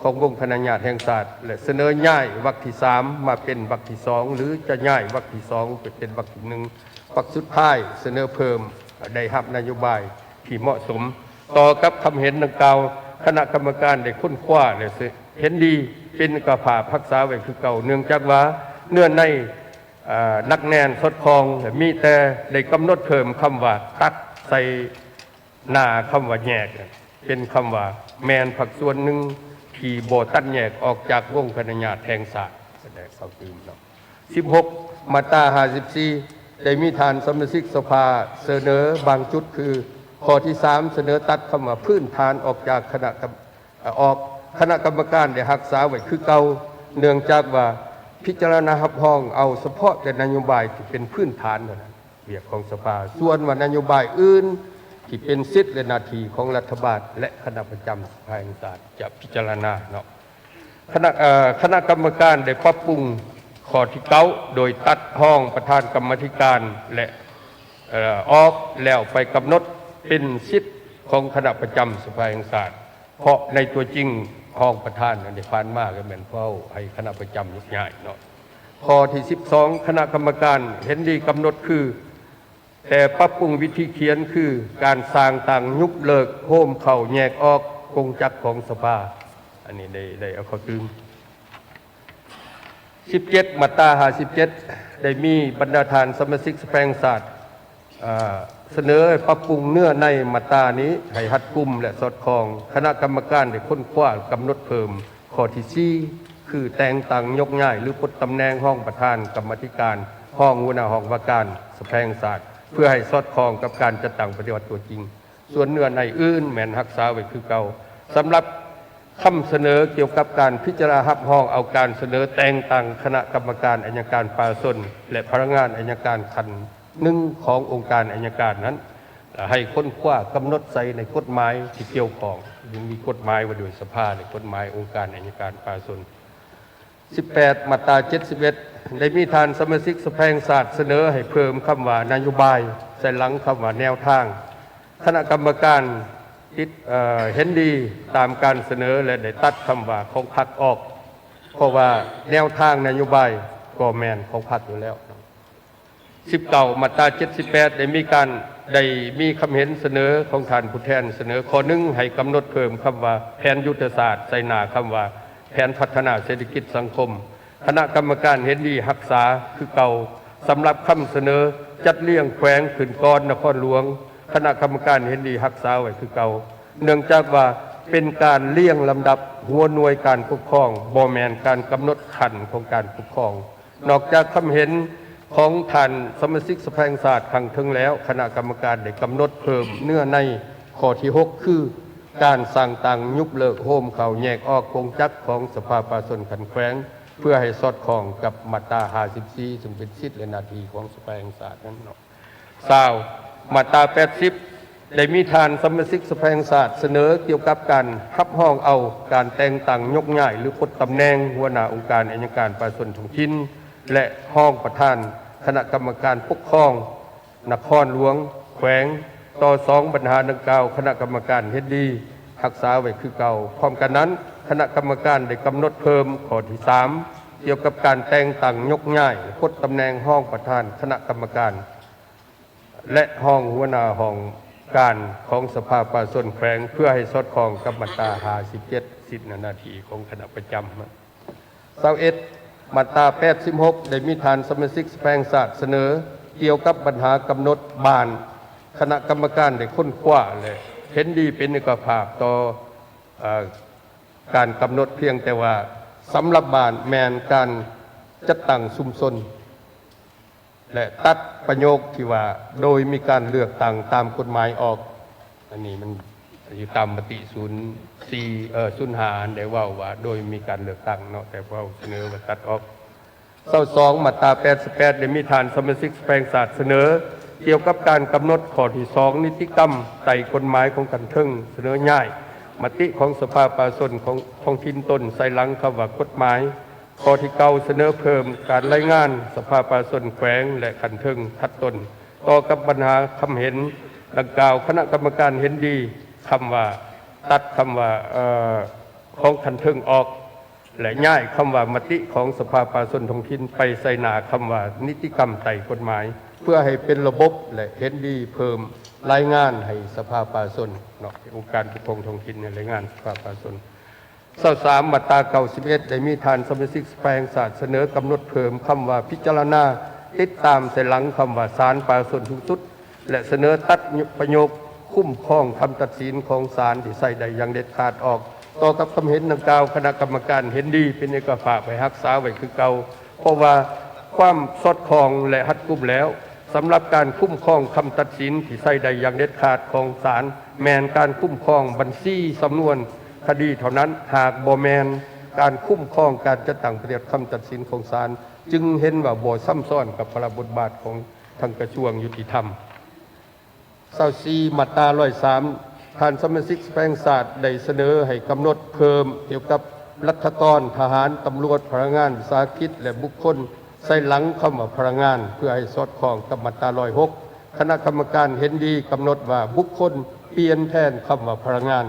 ຂອງວົງຄະນະຍາດແຫ່ງຊາດ ແລະ ສະເໜີຍ້າຍວັກທີສາມມາເປັນວັກທີສອງ ຫຼື ຈະຍ້າຍວັກທີສອງໄປເປັນວັກທີໜຶ່ງ. ວັກສຸດທ້າຍສະເໜີເພີ່ມ ໄດ້ຮັບນະໂຍບາຍທີ່ເໝາະສົມ. ຕໍ່ກັບຄຳເຫັນດັ່ງກ່າວ, ຄະນະກຳມະການໄດ້ຄົ້ນຄວ້າ ແລະ ເຫັນດີເປັນເອກະພາບຮັກສາໄວ້ຄືເກົ່າ, ເນື່ອງຈາກວ່າເນື້ອໃນ ເອີ ໜັກແໜ້ນສອດຄ່ອງ ແລະ ມີແຕ່ໄດ້ກຳນົດເພີ່ມຄຳວ່າ ຕັດໃສ່ໜ້າຄຳວ່າ ແຍກ ເປັນຄຳວ່າ ແມ່ນພາກສ່ວນໜຶ່ງທີ່ບໍ່ຕັດແຍກອອກຈາກວົງຄະນະຍາດແຫ່ງຊາດ. ແສດງເຂົ້າຕື່ມເນາະ. ສິບຫົກ ມາດຕາຫ້າສິບສີ່ ໄດ້ມີທ່ານສະມາຊິກສະພາສະເໜີບາງຈຸດ ຄື ຂໍ້ທີສາມ ສະເໜີຕັດຄຳວ່າ ພື້ນຖານ ອອກຈາກຄະນະກຳ ອອກ, ຄະນະກຳມະການໄດ້ຮັກສາໄວ້ຄືເກົ່າ, ເນື່ອງຈາກວ່າພິຈາລະນາຮັບຮອງເອົາສະເພາະແຕ່ນະໂຍບາຍທີ່ເປັນພື້ນຖານເທົ່ານັ້ນ, ວຽກຂອງສະພາ, ສ່ວນວ່ານະໂຍບາຍອື່ນທີ່ເປັນສິດ ແລະ ໜ້າທີ່ຂອງລັດຖະບານ ແລະ ຄະນະປະຈຳສະພາແຫ່ງຊາດຈະພິຈາລະນາເນາະ. ຄະນະ, ເອີ, ຄະນະກຳມະການໄດ້ປັບປຸງຂໍ້ທີເກົ້າ ໂດຍຕັດຮອງປະທານກຳມາທິການ ແລະ ເອີ, ອອກ ແລ້ວໄປກຳນົດເປັນສິດຂອງຄະນະປະຈຳສະພາແຫ່ງຊາດ. ເພາະໃນຕົວຈິງຮອງປະທານອັນທີ່ຜ່ານມາກໍແມ່ນເວົ້າໃຫ້ຄະນະປະຈຳຍົກຍ້າຍເນາະ. ຂໍ້ທີສິບສອງ ຄະນະກຳມະການເຫັນດີກຳນົດຄື ແຕ່ປັບປຸງວິທີຂຽນ ຄື ການສ້າງຕັ້ງ, ຍຸບເລີກ, ໂຮມເຂົ້າ, ແຍກອອກກົງຈັກຂອງສະພາ. ອັນນີ້ໄດ້, ໄດ້ເອົາເຂົ້າຕື່ມ. ສິບເຈັດ ມາດຕາຫ້າສິບເຈັດ ໄດ້ມີບັນດາທ່ານສະມາຊິກສະພາແຫ່ງຊາດ ເອີ ສະເໜີໃຫ້ປັບປຸງເນື້ອໃນມາດຕານີ້ໃຫ້ຮັດກຸມ ແລະ ສອດຄ່ອງ. ຄະນະກຳມະການໄດ້ຄົ້ນຄວ້າກຳນົດເພີ່ມຂໍ້ທີສີ່ ຄື ແຕ່ງຕັ້ງ, ຍົກຍ້າຍ ຫຼື ປົດຕຳແໜ່ງຮອງປະທານກຳມາທິການ, ຮອງຫົວໜ້າຫ້ອງວ່າການສະພາແຫ່ງຊາດ ເພື່ອໃຫ້ສອດຄ່ອງກັບການຈັດຕັ້ງປະຕິບັດຕົວຈິງ. ສ່ວນເນື້ອໃນອື່ນແມ່ນຮັກສາໄວ້ຄືເກົ່າ. ສຳລັບຄຳສະເໜີກ່ຽວກັບການພິຈາລະນາຮັບຮອງເອົາການສະເໜີແຕ່ງຕັ້ງຄະນະກຳມະການໄອຍະການປະຊາຊົນ ແລະ ພະນັກງານໄອຍະການຂັ້ນໜຶ່ງຂອງອົງການໄອຍະການນັ້ນ ໃຫ້ຄົ້ນຄວ້າກຳນົດໃສ່ໃນກົດໝາຍທີ່ກ່ຽວຂ້ອງ, ມີກົດໝາຍວ່າດ້ວຍສະພາ ແລະ ກົດໝາຍອົງການໄອຍະການປະຊາຊົນ. ສິບແປດ ມາດຕາເຈັດສິບເອັດ ໄດ້ມີທ່ານສະມາຊິກສະພາແຫ່ງຊາດສະເໜີໃຫ້ເພີ່ມຄຳວ່າ ນະໂຍບາຍ ໃສ່ຫຼັງຄຳວ່າ ແນວທາງ. ຄະນະກຳມະການຕິດ, ເອີ, ເຫັນດີຕາມການສະເໜີ ແລະ ໄດ້ຕັດຄຳວ່າ ຂອງພັກອອກ, ເພາະວ່າແນວທາງນະໂຍບາຍກໍແມ່ນຂອງພັກຢູ່ແລ້ວ. ສິບເກົ້າ ມາດຕາເຈັດສິບແປດ ໄດ້ມີການ, ໄດ້ມີຄຳເຫັນສະເໜີຂອງທ່ານຜູ້ແທນສະເໜີຂໍ້ໜຶ່ງ ໃຫ້ກຳນົດເພີ່ມຄຳວ່າ ແຜນຍຸດທະສາດ ໃສ່ໜ້າຄຳວ່າ ແຜນພັດທະນາເສດຖະກິດສັງຄົມ. ຄະນະກຳມະການເຫັນດີຮັກສາຄືເກົ່າ. ສຳລັບຄຳສະເໜີຈັດລຽງແຂວງຂຶ້ນກ່ອນນະຄອນຫຼວງ, ຄະນະກຳມະການເຫັນດີຮັກສາໄວ້ຄືເກົ່າ, ເນື່ອງຈາກວ່າເປັນການລຽງລຳດັບຫົວໜ່ວຍການປົກຄອງ, ບໍ່ແມ່ນການກຳນົດຂັ້ນຂອງການປົກຄອງ. ນອກຈາກຄຳເຫັນຂອງທ່ານສະມາຊິກສະພາແຫ່ງຊາດຄັ້ງເທິງແລ້ວ, ຄະນະກຳມະການໄດ້ກຳນົດເພີ່ມເນື້ອໃນຂໍ້ທີຫົກ ຄື ການສ້າງຕັ້ງ, ຍຸບເລີກ, ໂຮມເຂົ້າ, ແຍກອອກກົງຈັກຂອງສະພາປະຊາຊົນຂັ້ນແຂວງ ເພື່ອໃຫ້ສອດຄ່ອງກັບມາດຕາຫ້າສິບສີ່ ຊຶ່ງເປັນສິດ ແລະ ໜ້າທີ່ຂອງສະພາແຫ່ງຊາດນັ້ນເນາະ. ຊາວ ມາດຕາແປດສິບ ໄດ້ມີທ່ານສະມາຊິກສະພາແຫ່ງຊາດສະເໜີກ່ຽວກັບການຮັບຮອງເອົາການແຕ່ງຕັ້ງ, ຍົກຍ້າຍ ຫຼື ປົດຕຳແໜ່ງຫົວໜ້າອົງການໄອຍະການປະຊາຊົນທ້ອງຖິ່ນ ແລະ ຮອງປະທານຄະນະກຳມະການປົກຄອງນະຄອນຫຼວງ, ແຂວງ ຕໍ່ສອງບັນຫາດັ່ງກ່າວ, ຄະນະກຳມະການເຫັນດີຮັກສາໄວ້ຄືເກົ່າ. ພ້ອມກັນນັ້ນ, ຄະນະກຳມະການໄດ້ກຳນົດເພີ່ມຂໍ້ທີສາມ ກ່ຽວກັບການແຕ່ງຕັ້ງ, ຍົກຍ້າຍ ແລະ ປົດຕຳແໜ່ງຮອງປະທານຄະນະກຳມະການ ແລະ ຮອງຫົວໜ້າຫ້ອງການຂອງສະພາປະຊາຊົນແຂວງ ເພື່ອໃຫ້ສອດຄ່ອງກັບມາດຕາຫ້າສິບເຈັດ ສິດ ແລະ ໜ້າທີ່ຂອງຄະນະປະຈຳ. ຊາວເອັດ ມາດຕາແປດສິບຫົກ ໄດ້ມີທ່ານສະມາຊິກສະພາແຫ່ງຊາດສະເໜີກ່ຽວກັບບັນຫາກຳນົດບ້ານ. ຄະນະກຳມະການໄດ້ຄົ້ນຄວ້າ ແລະ ເຫັນດີເປັນເອກະພາບຕໍ່, ເອີ, ການກຳນົດພຽງແຕ່ວ່າສຳລັບບ້ານແມ່ນການຈັດຕັ້ງຊຸມຊົນ ແລະ ຕັດປະໂຫຍກທີ່ວ່າ ໂດຍມີການເລືອກຕັ້ງຕາມກົດໝາຍອອກ. ອັນນີ້ມັນຢູ່ຕາມມະຕິສູນສີ່ ເອີ ສູນຫ້າ ໄດ້ເວົ້າວ່າໂດຍມີການເລືອກຕັ້ງເນາະ, ແຕ່ເວົ້າສະເໜີວ່າຕັດອອກ. ຊາວສອງ ມາດຕາແປດສິບແປດ ໄດ້ມີທ່ານສະມາຊິກສະພາແຫ່ງຊາດສະເໜີກ່ຽວກັບການກຳນົດຂໍ້ທີສອງ ນິຕິກຳໃຕ້ກົດໝາຍຂອງຂັ້ນເທິງ, ສະເໜີຍ້າຍມະຕິຂອງສະພາປະຊາຊົນຂອງທ້ອງຖິ່ນຕົນໃສ່ຫຼັງຄຳວ່າກົດໝາຍ. ຂໍ້ທີເກົ້າ ສະເໜີເພີ່ມການລາຍງານສະພາປະຊາຊົນແຂວງ ແລະ ຂັ້ນເທິງຖັດຕົ້ນ. ຕໍ່ກັບບັນຫາຄຳເຫັນດັ່ງກ່າວ, ຄະນະກຳມະການເຫັນດີຄຳວ່າ ຕັດຄຳວ່າ, ເອີ, ຂອງຂັ້ນເທິງອອກ ແລະ ຍ້າຍຄຳວ່າມະຕິຂອງສະພາປະຊາຊົນທ້ອງຖິ່ນ ໄປໃສ່ໜ້າຄຳວ່ານິຕິກຳໃຕ້ກົດໝາຍ ເພື່ອໃຫ້ເປັນລະບົບ ແລະ ເຫັນດີເພີ່ມລາຍງານໃຫ້ສະພາປະຊາຊົນເນາະ, ອົງການປົກຄອງທ້ອງຖິ່ນໃຫ້ລາຍງານສະພາປະຊາຊົນ. ຊາວສາມ ມາດຕາ ເກົ້າສິບເອັດ ໄດ້ມີທ່ານສະມາຊິກສະພາແຫ່ງຊາດສະເໜີກຳນົດເພີ່ມຄຳວ່າພິຈາລະນາ ຕິດຕາມໃສ່ຫຼັງຄຳວ່າສານປະຊາຊົນສູງສຸດ ແລະ ສະເໜີຕັດປະໂຫຍກຄຸ້ມຄອງຄຳຕັດສິນຂອງສານທີ່ໃຊ້ໄດ້ຢ່າງເດັດຂາດອອກ ຕໍ່ກັບຄຳເຫັນດັ່ງກ່າວ, ຄະນະກຳມະການເຫັນດີເປັນເອກະພາບໃຫ້ຮັກສາໄວ້ຄືເກົ່າ ເພາະວ່າຄວາມສອດຄ່ອງ ແລະ ຮັດກຸມແລ້ວ. ສຳລັບການຄຸ້ມຄອງຄຳຕັດສິນທີ່ໃຊ້ໄດ້ຢ່າງເດັດຂາດຂອງສານ ແມ່ນການຄຸ້ມຄອງບັນຊີສຳນວນຄະດີເທົ່ານັ້ນ, ຫາກບໍ່ແມ່ນການຄຸ້ມຄອງການຈັດຕັ້ງປະຕິບັດຄຳຕັດສິນຂອງສານ ຈຶ່ງເຫັນວ່າບໍ່ສຳສອນກັບພາລະບົດບາດຂອງທາງກະຊວງຍຸຕິທຳ. ຊາວສີ່ ມາດຕາ ຮ້ອຍສາມ ທ່ານສະມາຊິກສະພາແຫ່ງຊາດໄດ້ສະເໜີໃຫ້ກຳນົດເພີ່ມກ່ຽວກັບລັດຖະກອນ, ທະຫານ, ຕຳຫຼວດ, ພະນັກງານວິສາຫະກິດ ແລະ ບຸກຄົນ ໃສ່ຫຼັງຄຳວ່າພະນັກງານ ເພື່ອໃຫ້ສອດຄ່ອງກັບມາດຕາ ຮ້ອຍຫົກ. ຄະນະກຳມະການເຫັນດີກຳນົດວ່າບຸກຄົນ ປ່ຽນແທນຄຳວ່າພະນັກງານ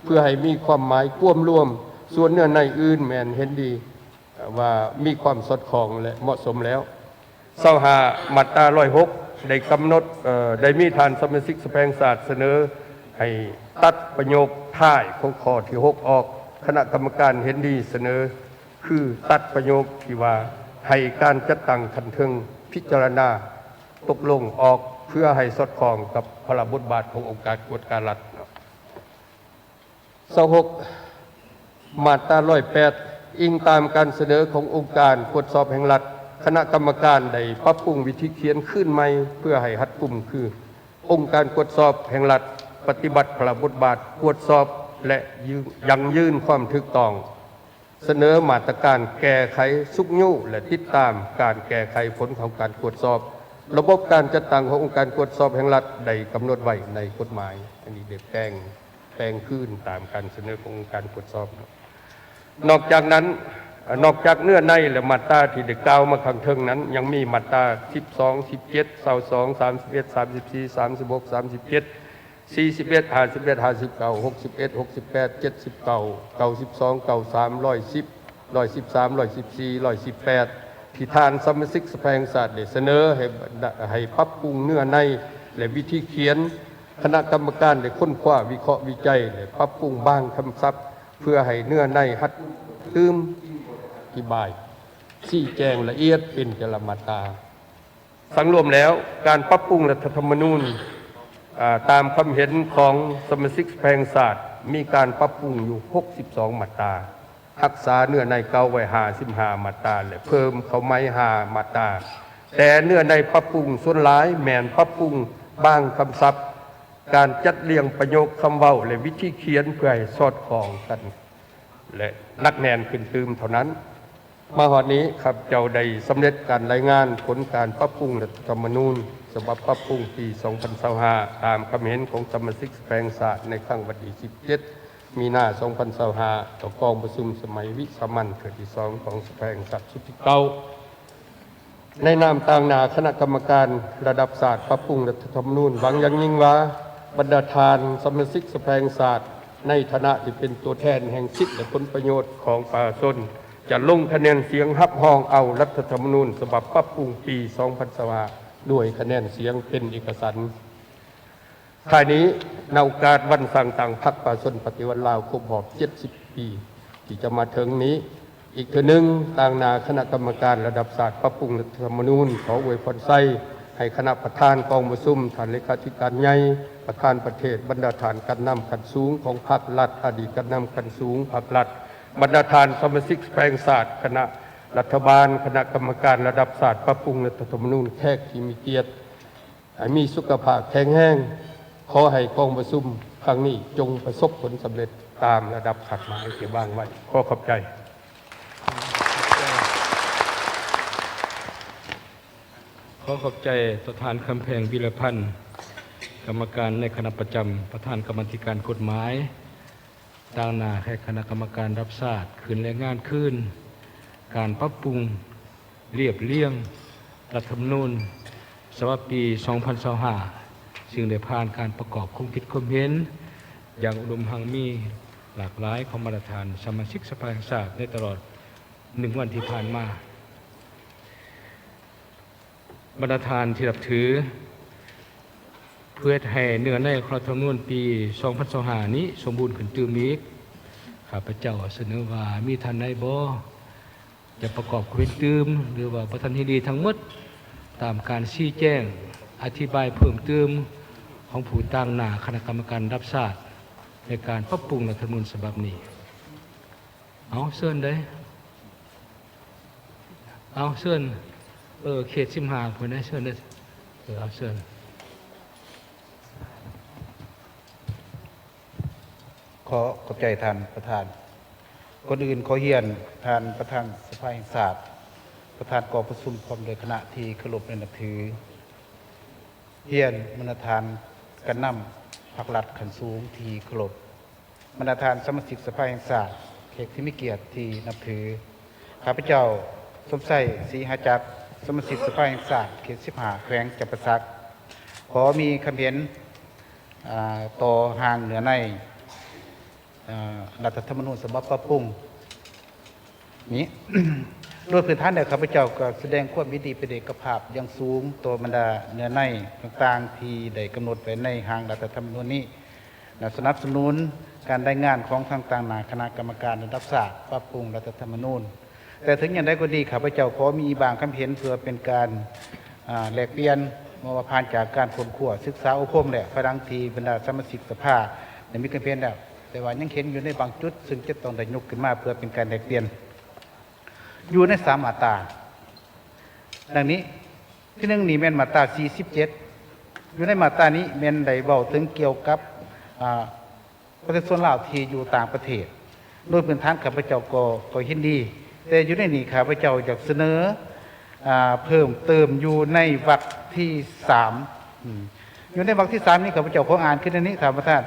ເພື່ອໃຫ້ມີຄວາມໝາຍກວມລວມ, ສ່ວນເນື້ອໃນອື່ນແມ່ນເຫັນດີ ວ່າມີຄວາມສອດຄ່ອງ ແລະ ເໝາະສົມແລ້ວ. ຊາວຫ້າ ມາດຕາ ຮ້ອຍຫົກ ໄດ້ກຳນົດ, ເອີ, ໄດ້ມີທ່ານສະມາຊິກສະພາແຫ່ງຊາດສະເໜີໃຫ້ຕັດປະໂຫຍກທ້າຍຂອງຂໍ້ທີຫົກອອກ. ຄະນະກຳມະການເຫັນດີສະເໜີ ຄື ຕັດປະໂຫຍກທີ່ວ່າ ໃຫ້ການຈັດຕັ້ງຂັ້ນເທິງພິຈາລະນາຕົກລົງອອກ ເພື່ອໃຫ້ສອດຄ່ອງກັບພາລະບົດບາດຂອງອົງການກວດກາລັດ. ຊາວຫົກ ມາດຕາ ຮ້ອຍແປດ ອີງຕາມການສະເໜີຂອງອົງການກວດສອບແຫ່ງລັດ, ຄະນະກຳມະການໄດ້ປັບປຸງວິທີຂຽນຄືນໃໝ່ ເພື່ອໃຫ້ຮັດກຸມ ຄື ອົງການກວດສອບແຫ່ງລັດ ປະຕິບັດພາລະບົດບາດກວດສອບ ແລະ ຢືນ, ຢັ້ງຢືນຄວາມຖືກຕ້ອງ, ສະເໜີມາດຕະການແກ້ໄຂ, ຊຸກຍູ້ ແລະ ຕິດຕາມການແກ້ໄຂຜົນຂອງການກວດສອບ. ລະບົບການຈັດຕັ້ງຂອງອົງການກວດສອບແຫ່ງລັດໄດ້ກຳນົດໄວ້ໃນກົດໝາຍ. ອັນນີ້ໄດ້ແປງ, ແປງຄືນຕາມການສະເໜີຂອງອົງການກວດສອບ. ນອກຈາກນັ້ນ, ນອກຈາກເນື້ອໃນ ແລະ ມາດຕາທີ່ໄດ້ກ່າວມາຂ້າງເທິງນັ້ນ, ຍັງມີມາດຕາ ສິບສອງ, ສິບເຈັດ, ຊາວສອງ, ສາມສິບເອັດ, ສາມສິບສີ່, ສາມສິບຫົກ, ສາມສິບເຈັດ, ສີ່ສິບເອັດ, ຫ້າສິບເອັດ, ຫ້າສິບເກົ້າ, ຫົກສິບເອັດ, ຫົກສິບແປດ, ເຈັດສິບເກົ້າ, ເກົ້າສິບສອງ, ເກົ້າສິບສາມ, ຮ້ອຍສິບ, ຮ້ອຍສິບສາມ, ຮ້ອຍສິບສີ່, ຮ້ອຍສິບແປດ ທີ່ທ່ານສະມາຊິກສະພາແຫ່ງຊາດໄດ້ສະເໜີໃຫ້, ໃຫ້ປັບປຸງເນື້ອໃນ ແລະ ວິທີຂຽນ. ຄະນະກຳມະການໄດ້ຄົ້ນຄວ້າ, ວິເຄາະ, ວິໄຈ ແລະ ປັບປຸງບາງຄຳສັບ ເພື່ອໃຫ້ເນື້ອໃນຮັດຕື່ມ, ອະທິບາຍ, ຊີ້ແຈງລະອຽດເປັນແຕ່ລະມາດຕາ. ສັງລວມແລ້ວ, ການປັບປຸງລັດຖະທຳມະນູນ, ອາ, ຕາມຄຳເຫັນຂອງສະມາຊິກສະພາແຫ່ງຊາດ, ມີການປັບປຸງຢູ່ ຫົກສິບສອງ ມາດຕາ, ຮັກສາເນື້ອໃນເກົ່າໄວ້ ຫ້າສິບຫ້າ ມາດຕາ ແລະ ເພີ່ມເຂົ້າໃໝ່ ຫ້າ ມາດຕາ. ແຕ່ເນື້ອໃນປັບປຸງສ່ວນຫຼາຍແມ່ນປັບປຸງບາງຄຳສັບ, ການຈັດລຽງປະໂຫຍກຄຳເວົ້າ ແລະ ວິທີຂຽນ ເພື່ອໃຫ້ສອດຄ່ອງກັນ ແລະ ໜັກແໜ້ນຂຶ້ນຕື່ມເທົ່ານັ້ນ. ມາຮອດນີ້, ຂ້າພະເຈົ້າໄດ້ສຳເລັດການລາຍງານຜົນການປັບປຸງລັດຖະທຳມະນູນ ສະບັບປັບປຸງປີສອງພັນຊາວຫ້າ ຕາມຄຳເຫັນຂອງສະມາຊິກສະພາແຫ່ງຊາດ ໃນຄັ້ງວັນທີສິບເຈັດ ມີນາ ສອງພັນຊາວຫ້າ ຕໍ່ກອງປະຊຸມສະໄໝວິສາມັນເທື່ອທີສອງ ຂອງສະພາແຫ່ງຊາດຊຸດທີເກົ້າ. ໃນນາມຕາງໜ້າຄະນະກຳມະການລະດັບຊາດປັບປຸງລັດຖະທຳມະນູນ, ຫວັງຢ່າງຍິ່ງວ່າ ບັນດາທ່ານສະມາຊິກສະພາແຫ່ງຊາດ ໃນຖານະທີ່ເປັນຕົວແທນແຫ່ງສິດ ແລະ ຜົນປະໂຫຍດຂອງປະຊາຊົນ ຈະລົງຄະແນນສຽງຮັບຮອງເອົາລັດຖະທຳມະນູນສະບັບປັບປຸງປີສອງພັນຊາວຫ້າ ດ້ວຍຄະແນນສຽງເປັນເອກະສັນ. ທ້າຍນີ້, ໃນໂອກາດວັນສ້າງຕັ້ງພັກປະຊາຊົນປະຕິວັດລາວຄົບຮອບເຈັດສິບປີ ທີ່ຈະມາເຖິງນີ້, ອີກເທື່ອໜຶ່ງ, ຕາງໜ້າຄະນະກຳມະການລະດັບຊາດປັບປຸງລັດຖະທຳມະນູນ ຂໍອວຍພອນໄຊໃຫ້ຄະນະປະທານກອງປະຊຸມ, ທ່ານເລຂາທິການໃຫຍ່, ປະທານປະເທດ, ບັນດາທ່ານການນຳຂັ້ນສູງຂອງພັກລັດ, ອະດີດການນຳຂັ້ນສູງພັກລັດ, ບັນດາທ່ານສະມາຊິກສະພາແຫ່ງຊາດ, ຄະນະລັດຖະບານ, ຄະນະກຳມະການລະດັບຊາດປັບປຸງລັດຖະທຳມະນູນ, ແຂກທີ່ມີກຽດ, ໃຫ້ມີສຸຂະພາບແຂງແຮງ. ຂໍໃຫ້ກອງປະຊຸມຄັ້ງນີ້ຈົ່ງປະສົບຜົນສຳເລັດຕາມລະດັບຄາດໝາຍທີ່ວາງໄວ້. ຂໍຂອບໃຈ. ຂໍຂອບໃຈປະທານຄຳແພງ ວິລະພັນ, ກຳມະການໃນຄະນະປະຈຳ, ປະທານກຳມາທິການກົດໝາຍ. ຕາງໜ້າໃຫ້ຄະນະກຳມະການລະດັບຊາດຂຶ້ນລາຍງານຄືນການປັບປຸງລຽບລຽງລັດຖະທຳມະນູນສະບັບປີສອງພັນຊາວຫ້າ ຊຶ່ງໄດ້ຜ່ານການປະກອບຄວາມຄິດຄວາມເຫັນຢ່າງອຸດົມຮັ່ງມີ ຫຼາກຫຼາຍຂອງບັນດາທ່ານສະມາຊິກສະພາແຫ່ງຊາດໃນຕະຫຼອດໜຶ່ງວັນທີ່ຜ່ານມາ. ບັນດາທ່ານທີ່ນັບຖື, ເພື່ອເຮັດໃຫ້ເນື້ອໃນຂອງລັດຖະທຳມະນູນປີສອງພັນຊາວຫ້ານີ້ສົມບູນຂຶ້ນຕື່ມອີກ, ຂ້າພະເຈົ້າສະເໜີວ່າມີທ່ານໃດບໍ່ ຈະປະກອບຄຳເຫັນຕື່ມ ຫຼືວ່າບໍ່ທັນເຫັນດີທັງໝົດ ຕາມການຊີ້ແຈງອະທິບາຍເພີ່ມຕື່ມຂອງຜູ້ຕາງໜ້າຄະນະກຳມະການລະດັບຊາດ ໃນການປັບປຸງລັດຖະທຳມະນູນສະບັບນີ້. ເອົາ ເຊີນເດ້. ເອົາ ເຊີນ. ເອີ ເຂດສິບຫ້າພຸ້ນເດ້ ເຊີນເດ້. ເອີ ເອົາ ເຊີນ. ຂໍຂອບໃຈທ່ານປະທານ. ກ່ອນອື່ນຂໍຮຽນທ່ານປະທານສະພາແຫ່ງຊາດ, ປະທານກອງປະຊຸມ ພ້ອມດ້ວຍຄະນະທີ່ເຄົາລົບ ແລະ ນັບຖື, ຮຽນບັນດາທ່ານການນຳພັກລັດຂັ້ນສູງທີ່ເຄົາລົບ, ບັນດາທ່ານສະມາຊິກສະພາແຫ່ງຊາດ, ແຂກທີ່ມີກຽດທີ່ນັບຖື. ຂ້າພະເຈົ້າ ສົມໄຊ ສີຫາຈັກ, ສະມາຊິກສະພາແຫ່ງຊາດເຂດສິບຫ້າ ແຂວງຈຳປາສັກ, ຂໍມີຄຳເຫັນ ອາ ຕໍ່ຮ່າງເນື້ອໃນ ອາ ລັດຖະທຳມະນູນສະບັບປັບປຸງນີ້. ໂດຍພື້ນຖານແລ້ວ ຂ້າພະເຈົ້າກໍສະແດງຄວາມຍິນດີເປັນເອກະພາບຢ່າງສູງຕໍ່ບັນດາເນື້ອໃນຕ່າງໆ ທີ່ໄດ້ກຳນົດໄວ້ໃນຮ່າງລັດຖະທຳມະນູນນີ້ ແລະ ສະໜັບສະໜູນການລາຍງານຂອງທາງຕາງໜ້າຄະນະກຳມະການລະດັບຊາດປັບປຸງລັດຖະທຳມະນູນ. ແຕ່ເຖິງຢ່າງໃດກໍດີ ຂ້າພະເຈົ້າຂໍມີບາງຄຳເຫັນເພື່ອເປັນການ ອາ ແລກປ່ຽນ ເມື່ອວ່າຜ່ານຈາກການຄົ້ນຄວ້າສຶກສາອົບຮົມແລ້ວ, ພາຍຫຼັງທີ່ບັນດາສະມາຊິກສະພາໄດ້ມີຄຳເຫັນແລ້ວ, ແຕ່ວ່າຍັງເຫັນຢູ່ໃນບາງຈຸດ ຊຶ່ງຈະຕ້ອງໄດ້ຍົກຂຶ້ນມາເພື່ອເປັນການແລກປ່ຽນ ຢູ່ໃນສາມມາດຕາ ດັ່ງນີ້. ທີໜຶ່ງນີ້ແມ່ນມາດຕາສີ່ສິບເຈັດ, ຢູ່ໃນມາດຕານີ້ແມ່ນໄດ້ເວົ້າເຖິງກ່ຽວກັບ ອາ ປະຊາຊົນລາວທີ່ຢູ່ຕ່າງປະເທດ. ໂດຍພື້ນຖານຂ້າພະເຈົ້າກໍ ກໍເຫັນດີ, ແຕ່ຢູ່ໃນນີ້ຂ້າພະເຈົ້າຢາກສະເໜີ ອາ ເພີ່ມເຕີມຢູ່ໃນວັກທີສາມ ອືມ ຢູ່ໃນວັກທີສາມນີ້ ຂ້າພະເຈົ້າຂໍອ່ານຄືແນວນີ້ ທ່ານປະທານ.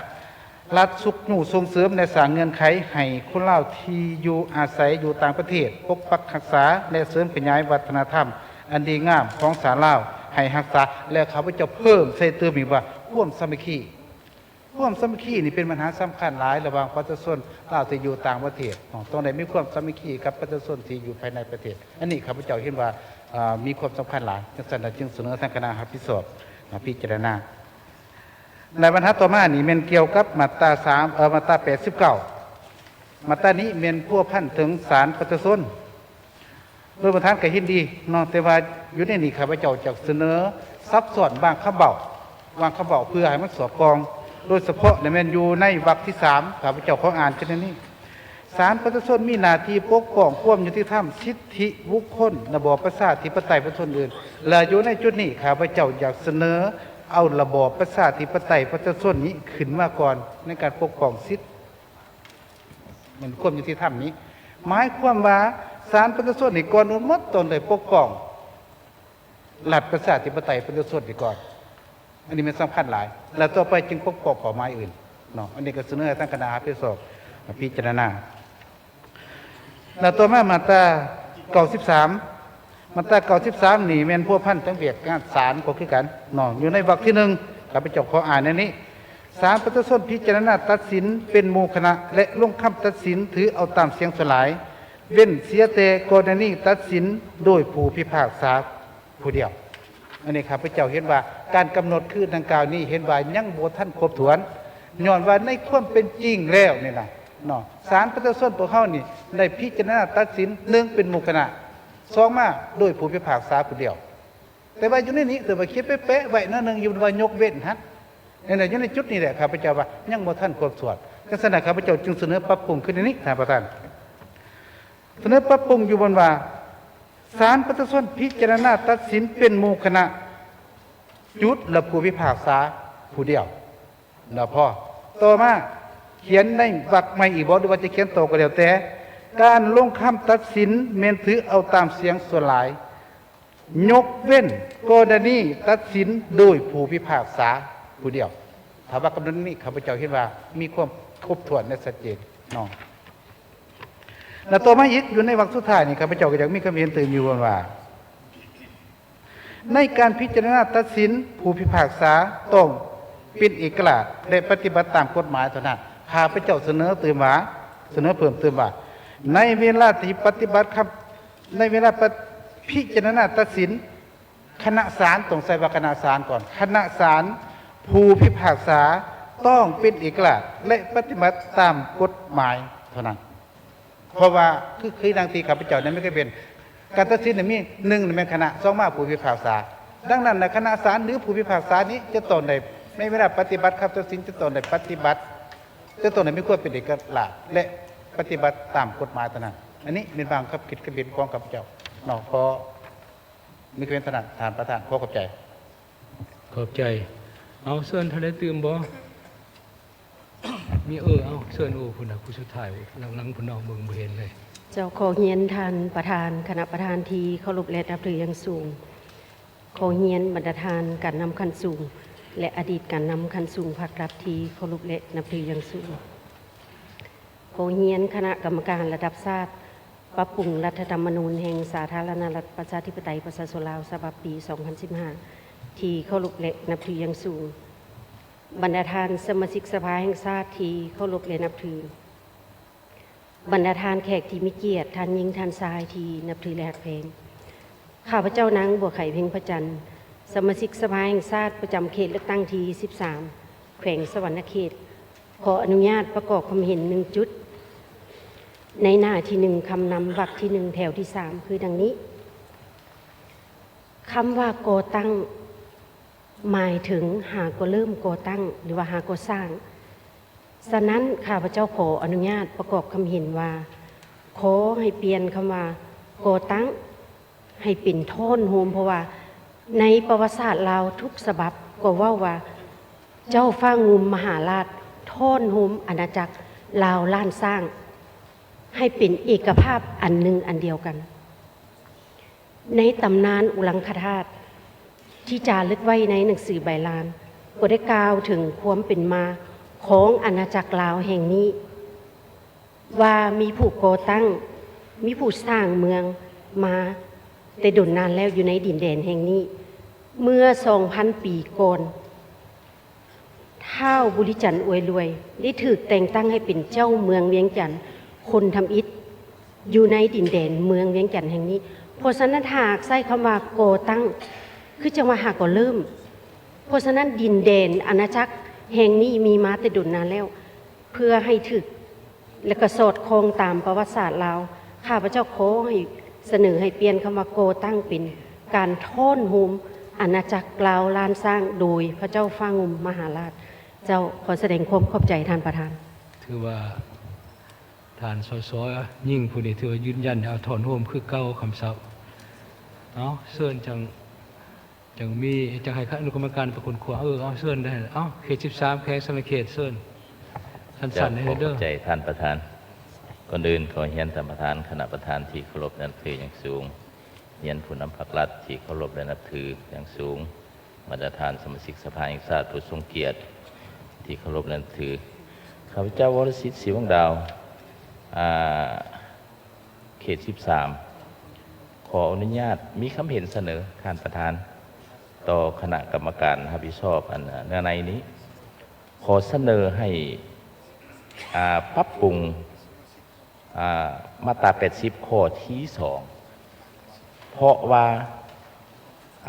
ລັດຊຸກຍູ້ສົ່ງເສີມ ແລະ ສ້າງເງື່ອນໄຂໃຫ້ຄົນລາວທີ່ຢູ່ອາໄສຢູ່ຕ່າງປະເທດ ປົກປັກຮັກສາ ແລະ ເສີມຂະຫຍາຍວັດທະນະທຳອັນດີງາມຂອງຊາດລາວໃຫ້ຮັກສາ. ແລະ ຂ້າພະເຈົ້າເພີ່ມໃສ່ຕື່ມອີກວ່າ ຄວາມສາມັກຄີ. ຄວາມສາມັກຄີນີ້ເປັນບັນຫາສຳຄັນຫຼາຍລະຫວ່າງປະຊາຊົນລາວທີ່ຢູ່ຕ່າງປະເທດເນາະ, ຕ້ອງໄດ້ມີຄວາມສາມັກຄີກັບປະຊາຊົນທີ່ຢູ່ພາຍໃນປະເທດ. ອັນນີ້ຂ້າພະເຈົ້າເຫັນວ່າ ເອີ ມີຄວາມສຳຄັນຫຼາຍ, ຈັ່ງຊັ້ນແລ້ວຈຶ່ງສະເໜີທາງຄະນະຮັບຜິດຊອບມາພິຈາລະນາ. ແລະບັນຫາຕໍ່ມານີ້ແມ່ນກ່ຽວກັບມາດຕາສາມ ເອີ ມາດຕາແປດສິບເກົ້າ. ມາດຕານີ້ແມ່ນພົວພັນເຖິງສານປະຊາຊົນ. ໂດຍປະທານກໍເຫັນດີເນາະ, ແຕ່ວ່າຢູ່ໃນນີ້ຂ້າພະເຈົ້າຈະສະເໜີສັບຊ້ອນບາງຄຳເວົ້າ, ບາງຄຳເວົ້າເພື່ອໃຫ້ມັນສອດຄ່ອງ, ໂດຍສະເພາະແມ່ນຢູ່ໃນວັກທີສາມ, ຂ້າພະເຈົ້າຂໍອ່ານຄືແນວນີ້: ສານປະຊາຊົນມີໜ້າທີ່ປົກປ້ອງຄວາມຍຸຕິທຳ, ສິດທິບຸກຄົນ, ລະບອບປະຊາທິປະໄຕປະຊາຊົນອື່ນ ແລະ ຢູ່ໃນຈຸດນີ້ ຂ້າພະເຈົ້າຢາກສະເໜີເອົາລະບອບປະຊາທິປະໄຕປະຊາຊົນນີ້ຂຶ້ນມາກ່ອນ ໃນການປົກປ້ອງສິດ ແມ່ນຄວາມຍຸຕິທຳນີ້ ໝາຍຄວາມວ່າສານປະຊາຊົນນີ້ ກ່ອນອື່ນໝົດຕ້ອງໄດ້ປົກປ້ອງລັດປະຊາທິປະໄຕປະຊາຊົນນີ້ກ່ອນ. ອັນນີ້ແມ່ນສຳຄັນຫຼາຍ ແລ້ວຕໍ່ໄປຈຶ່ງປົກປ້ອງເປົ້າໝາຍອື່ນເນາະ. ອັນນີ້ກໍສະເໜີໃຫ້ທາງຄະນະຮັບຜິດຊອບມາພິຈາລະນາ. ແລ້ວຕໍ່ມາມາດຕາເກົ້າສິບສາມ, ມາດຕາເກົ້າສິບສາມນີ້ແມ່ນພົວພັນທັງວຽກງານສານກໍຄືກັນເນາະ. ຢູ່ໃນວັກທີໜຶ່ງ ຂ້າພະເຈົ້າຂໍອ່ານແນວນີ້: ສານປະຊາຊົນພິຈາລະນາຕັດສິນເປັນໝູ່ຄະນະ ແລະ ລົງຄຳຕັດສິນຖືເອົາຕາມສຽງສ່ວນຫຼາຍ ເວັ້ນເສຍແຕ່ກໍລະນີຕັດສິນໂດຍຜູ້ພິພາກສາຜູ້ດຽວ. ອັນນີ້ຂ້າພະເຈົ້າເຫັນວ່າການກຳນົດຄືດັ່ງກ່າວນີ້ ເຫັນວ່າຍັງບໍ່ທັນຄົບຖ້ວນ, ຍ້ອນວ່າໃນຄວາມເປັນຈິງແລ້ວນີ້ນະເນາະ ສານປະຊາຊົນພວກເຮົານີ້ໄດ້ພິຈາລະນາຕັດສິນ ໜຶ່ງ ເປັນໝູ່ຄະນະ, ສອງ ມາໂດຍຜູ້ພິພາກສາຜູ້ດຽວ. ແຕ່ວ່າຢູ່ໃນນີ້ ແຕ່ວ່າຂຽນໄປແປະໄວ້ໜ້ອຍໜຶ່ງ ຢູ່ວ່າຍົກເວັ້ນຫັ້ນ. ໃນ ໃນ ຢູ່ໃນຈຸດນີ້ແຫຼະ ຂ້າພະເຈົ້າວ່າຍັງບໍ່ທັນຄົບຖ້ວນ. ຈັ່ງຊັ້ນນະ ຂ້າພະເຈົ້າຈຶ່ງສະເໜີປັບປຸງຄືໃນນີ້ ທ່ານປະທານ. ສະເໜີປັບປຸງຢູ່ບ່ອນວ່າ ສານປະຊາຊົນພິຈາລະນາຕັດສິນເປັນໝູ່ຄະນະ ຈຸດ ແລະ ຜູ້ພິພາກສາຜູ້ດຽວ ແລ້ວພໍ. ຕໍ່ມາຂຽນໃນວັກໃໝ່ອີກບໍ ຫຼືວ່າຈະຂຽນຕໍ່ກໍແລ້ວແຕ່, ການລົງຄຳຕັດສິນແມ່ນຖືເອົາຕາມສຽງສ່ວນຫຼາຍ ຍົກເວັ້ນກໍລະນີຕັດສິນໂດຍຜູ້ພິພາກສາຜູ້ດຽວ. ຖ້າວ່າກຳນົດນີ້ ຂ້າພະເຈົ້າເຫັນວ່າມີຄວາມຄົບຖ້ວນ ແລະ ຊັດເຈນເນາະ. ແລະ ຕໍ່ມາອີກ ຢູ່ໃນວັກສຸດທ້າຍນີ້ ຂ້າພະເຈົ້າກໍຢາກມີຄຳເຫັນຕື່ມຢູ່ວ່າ ໃນການພິຈາລະນາຕັດສິນ ຜູ້ພິພາກສາຕ້ອງເປັນເອກະລາດ ແລະ ປະຕິບັດຕາມກົດໝາຍເທົ່ານັ້ນ. ຂ້າພະເຈົ້າສະເໜີຕື່ມວ່າ ສະເໜີເພີ່ມຕື່ມວ່າ ໃນເວລາທີ່ປະຕິບັດ ໃນເວລາປະ ພິຈາລະນາຕັດສິນ ຄະນະສານ ຕ້ອງໃຊ້ວ່າຄະນະສານກ່ອນ ຄະນະສານຜູ້ພິພາກສາຕ້ອງເປັນເອກະລາດ ແລະ ປະຕິບັດຕາມກົດໝາຍເທົ່ານັ້ນ. ເພາະວ່າຄື ຄືດັ່ງທີ່ຂ້າພະເຈົ້າໄດ້ມີການເປັນ ການຕັດສິນນີ້ມີ ໜຶ່ງແມ່ນຄະນະ ສອງມາຜູ້ພິພາກສາ. ດັ່ງນັ້ນນະ ຄະນະສານ ຫຼື ຜູ້ພິພາກສານີ້ຈະຕ້ອງໄດ້ ໃນເວລາປະຕິບັດຄຳຕັດສິນ ຈະຕ້ອງໄດ້ປະຕິບັດ ຈະຕ້ອງໄດ້ມີຄວາມເປັນເອກະລາດ ແລະ ປະຕິບັດຕາມກົດໝາຍເທົ່ານັ້ນ. ອັນນີ້ແມ່ນບາງຄຳຄິດຄຳເຫັນຂອງຂ້າພະເຈົ້າເນາະ. ຂໍມີຄຳເຫັນເທົ່ານັ້ນ ທ່ານປະທານ ຂໍຂອບໃຈ. ຂອບໃຈ. ເອົາ ເຊີນ ທ່ານໄດ້ຕື່ມບໍ່? ມີ ເອີ ເອົາ ເຊີນ ໂອ້ ພຸ້ນນະ ຜູ້ສຸດທ້າຍ ຫຼັງໆ ພຸ້ນເນາະ ເບິ່ງບໍ່ເຫັນເລີຍ. ເຈົ້າ ຂໍຮຽນທ່ານປະທານ ຄະນະປະທານທີ່ເຄົາລົບ ແລະ ນັບຖືຢ່າງສູງ. ຂໍຮຽນບັນດາທ່ານການນຳຂັ້ນສູງ ແລະ ອະດີດການນຳຂັ້ນສູງພາກລັດທີ່ເຄົາລົບ ແລະ ນັບຖືຢ່າງສູງ. ຂໍຮຽນຄະນະກຳມະການລະດັບຊາດ ປັບປຸງລັດຖະທຳມະນູນແຫ່ງສາທາລະນະລັດ ປະຊາທິປະໄຕ ປະຊາຊົນລາວ ສະບັບປີສອງພັນສິບຫ້າ ທີ່ເຄົາລົບ ແລະ ນັບຖືຢ່າງສູງ. ບັນດາທ່ານສະມາຊິກສະພາແຫ່ງຊາດທີ່ເຄົາລົບ ແລະ ນັບຖື. ບັນດາທ່ານແຂກທີ່ມີກຽດ, ທ່ານຍິງ, ທ່ານຊາຍທີ່ນັບຖື ແລະ ຮັກແພງ. ຂ້າພະເຈົ້າ ນາງ ບົວໄຂ ເພັງພະຈັນ, ສະມາຊິກສະພາແຫ່ງຊາດ ປະຈຳເຂດເລືອກຕັ້ງທີສິບສາມ ແຂວງສະຫວັນນະເຂດ, ຂໍອະນຸຍາດປະກອບຄຳເຫັນໜຶ່ງຈຸດ ໃນໜ້າທີໜຶ່ງ ຄຳນຳ ວັກທີໜຶ່ງ ແຖວທີສາມ ຄືດັ່ງນີ້. ຄຳວ່າກໍ່ຕັ້ງ ໝາຍເຖິງຫາກໍເລີ່ມກໍ່ຕັ້ງ ຫຼືວ່າຫາກໍ່ສ້າງ. ສະນັ້ນ ຂ້າພະເຈົ້າຂໍອະນຸຍາດປະກອບຄຳເຫັນວ່າ ຂໍໃຫ້ປ່ຽນຄຳວ່າກໍ່ຕັ້ງ ໃຫ້ເປັນທ້ອນໂຮມ, ເພາະວ່າໃນປະຫວັດສາດລາວທຸກສະບັບກໍເວົ້າວ່າ ເຈົ້າຟ້າງຸ່ມມະຫາລາດທ້ອນໂຮມອານາຈັກລາວລ້ານຊ້າງ ໃຫ້ເປັນເອກະພາບອັນໜຶ່ງອັນດຽວກັນ. ໃນຕຳນານອຸລັງຄະທາດ ທີ່ຈາລຶກໄວ້ໃນໜັງສືໃບລານ ກໍໄດ້ກ່າວເຖິງຄວາມເປັນມາຂອງອານາຈັກລາວແຫ່ງນີ້ ວ່າມີຜູ້ກໍ່ຕັ້ງ, ມີຜູ້ສ້າງເມືອງມາແຕ່ດົນນານແລ້ວຢູ່ໃນດິນແດນແຫ່ງນີ້. ເມື່ອສອງພັນປີກ່ອນ ທ້າວບຸລິຈັນອວຍລວຍ ໄດ້ຖືກແຕ່ງຕັ້ງໃຫ້ເປັນເຈົ້າເມືອງວຽງຈັນຄົນທຳອິດ ຢູ່ໃນດິນແດນເມືອງວຽງຈັນແຫ່ງນີ້. ເພາະສະນັ້ນ ຖ້າຫາກໃຊ້ຄຳວ່າກໍ່ຕັ້ງ ຄືຈັ່ງວ່າຫາກໍເລີ່ມ. ເພາະສະນັ້ນ ດິນແດນອານາຈັກແຫ່ງນີ້ມີມາແຕ່ດົນນານແລ້ວ. ເພື່ອໃຫ້ຖືກ ແລະ ກໍສອດຄ່ອງຕາມປະຫວັດສາດລາວ, ຂ້າພະເຈົ້າຂໍໃຫ້ສະເໜີໃຫ້ປ່ຽນຄຳວ່າກໍ່ຕັ້ງເປັນການທ້ອນໂຮມອານາຈັກລາວລ້ານຊ້າງ ໂດຍພະເຈົ້າຟ້າງຸ່ມມະຫາລາດ. ເຈົ້າ, ຂໍສະແດງຄວາມຂອບໃຈທ່ານປະທານ. ຖືວ່າທ່ານ ສສ ຍິງຜູ້ນີ້ຖືວ່າຢືນຢັນເອົາທ້ອນໂຮມຄືເກົ່າຄຳສັບ. ເອົາ, ເຊີນຈັ່ງ ຈັ່ງມີ ຈັ່ງໃຫ້ຄະນະອະນຸກຳມະການໄປຄົ້ນຄວ້າ. ເອີ ເອົາ ເຊີນໄດ້. ເອົາ ເຂດສິບສາມ ແຂວງສະຫວັນນະເຂດ ເຊີນ ສັ້ນໆ ເດີ. ເຈົ້າ ເດີ ຂອບໃຈທ່ານປະທານ. ກ່ອນອື່ນ ຂໍຮຽນທ່ານປະທານ, ຄະນະປະທານທີ່ເຄົາລົບ ແລະ ນັບຖືຢ່າງສູງ, ຮຽນຜູ້ນຳພັກລັດທີ່ເຄົາລົບ ແລະ ນັບຖືຢ່າງສູງ, ບັນດາທ່ານສະມາຊິກສະພາແຫ່ງຊາດຜູ້ຊົງກຽດທີ່ເຄົາລົບ ແລະ ນັບຖື. ຂ້າພະເຈົ້າ ວໍລະສິດ ສີວັງດາວ ອາ ເຂດສິບສາມ ຂໍອະນຸຍາດມີຄຳເຫັນສະເໜີທ່ານປະທານຕໍ່ຄະນະກຳມະການຮັບຜິດຊອບ ອັນ ເນື້ອໃນນີ້. ຂໍສະເໜີໃຫ້ ອາ ປັບປຸງ ອາ ມາດຕາແປດສິບ ຂໍ້ທີສອງ ເພາະວ່າ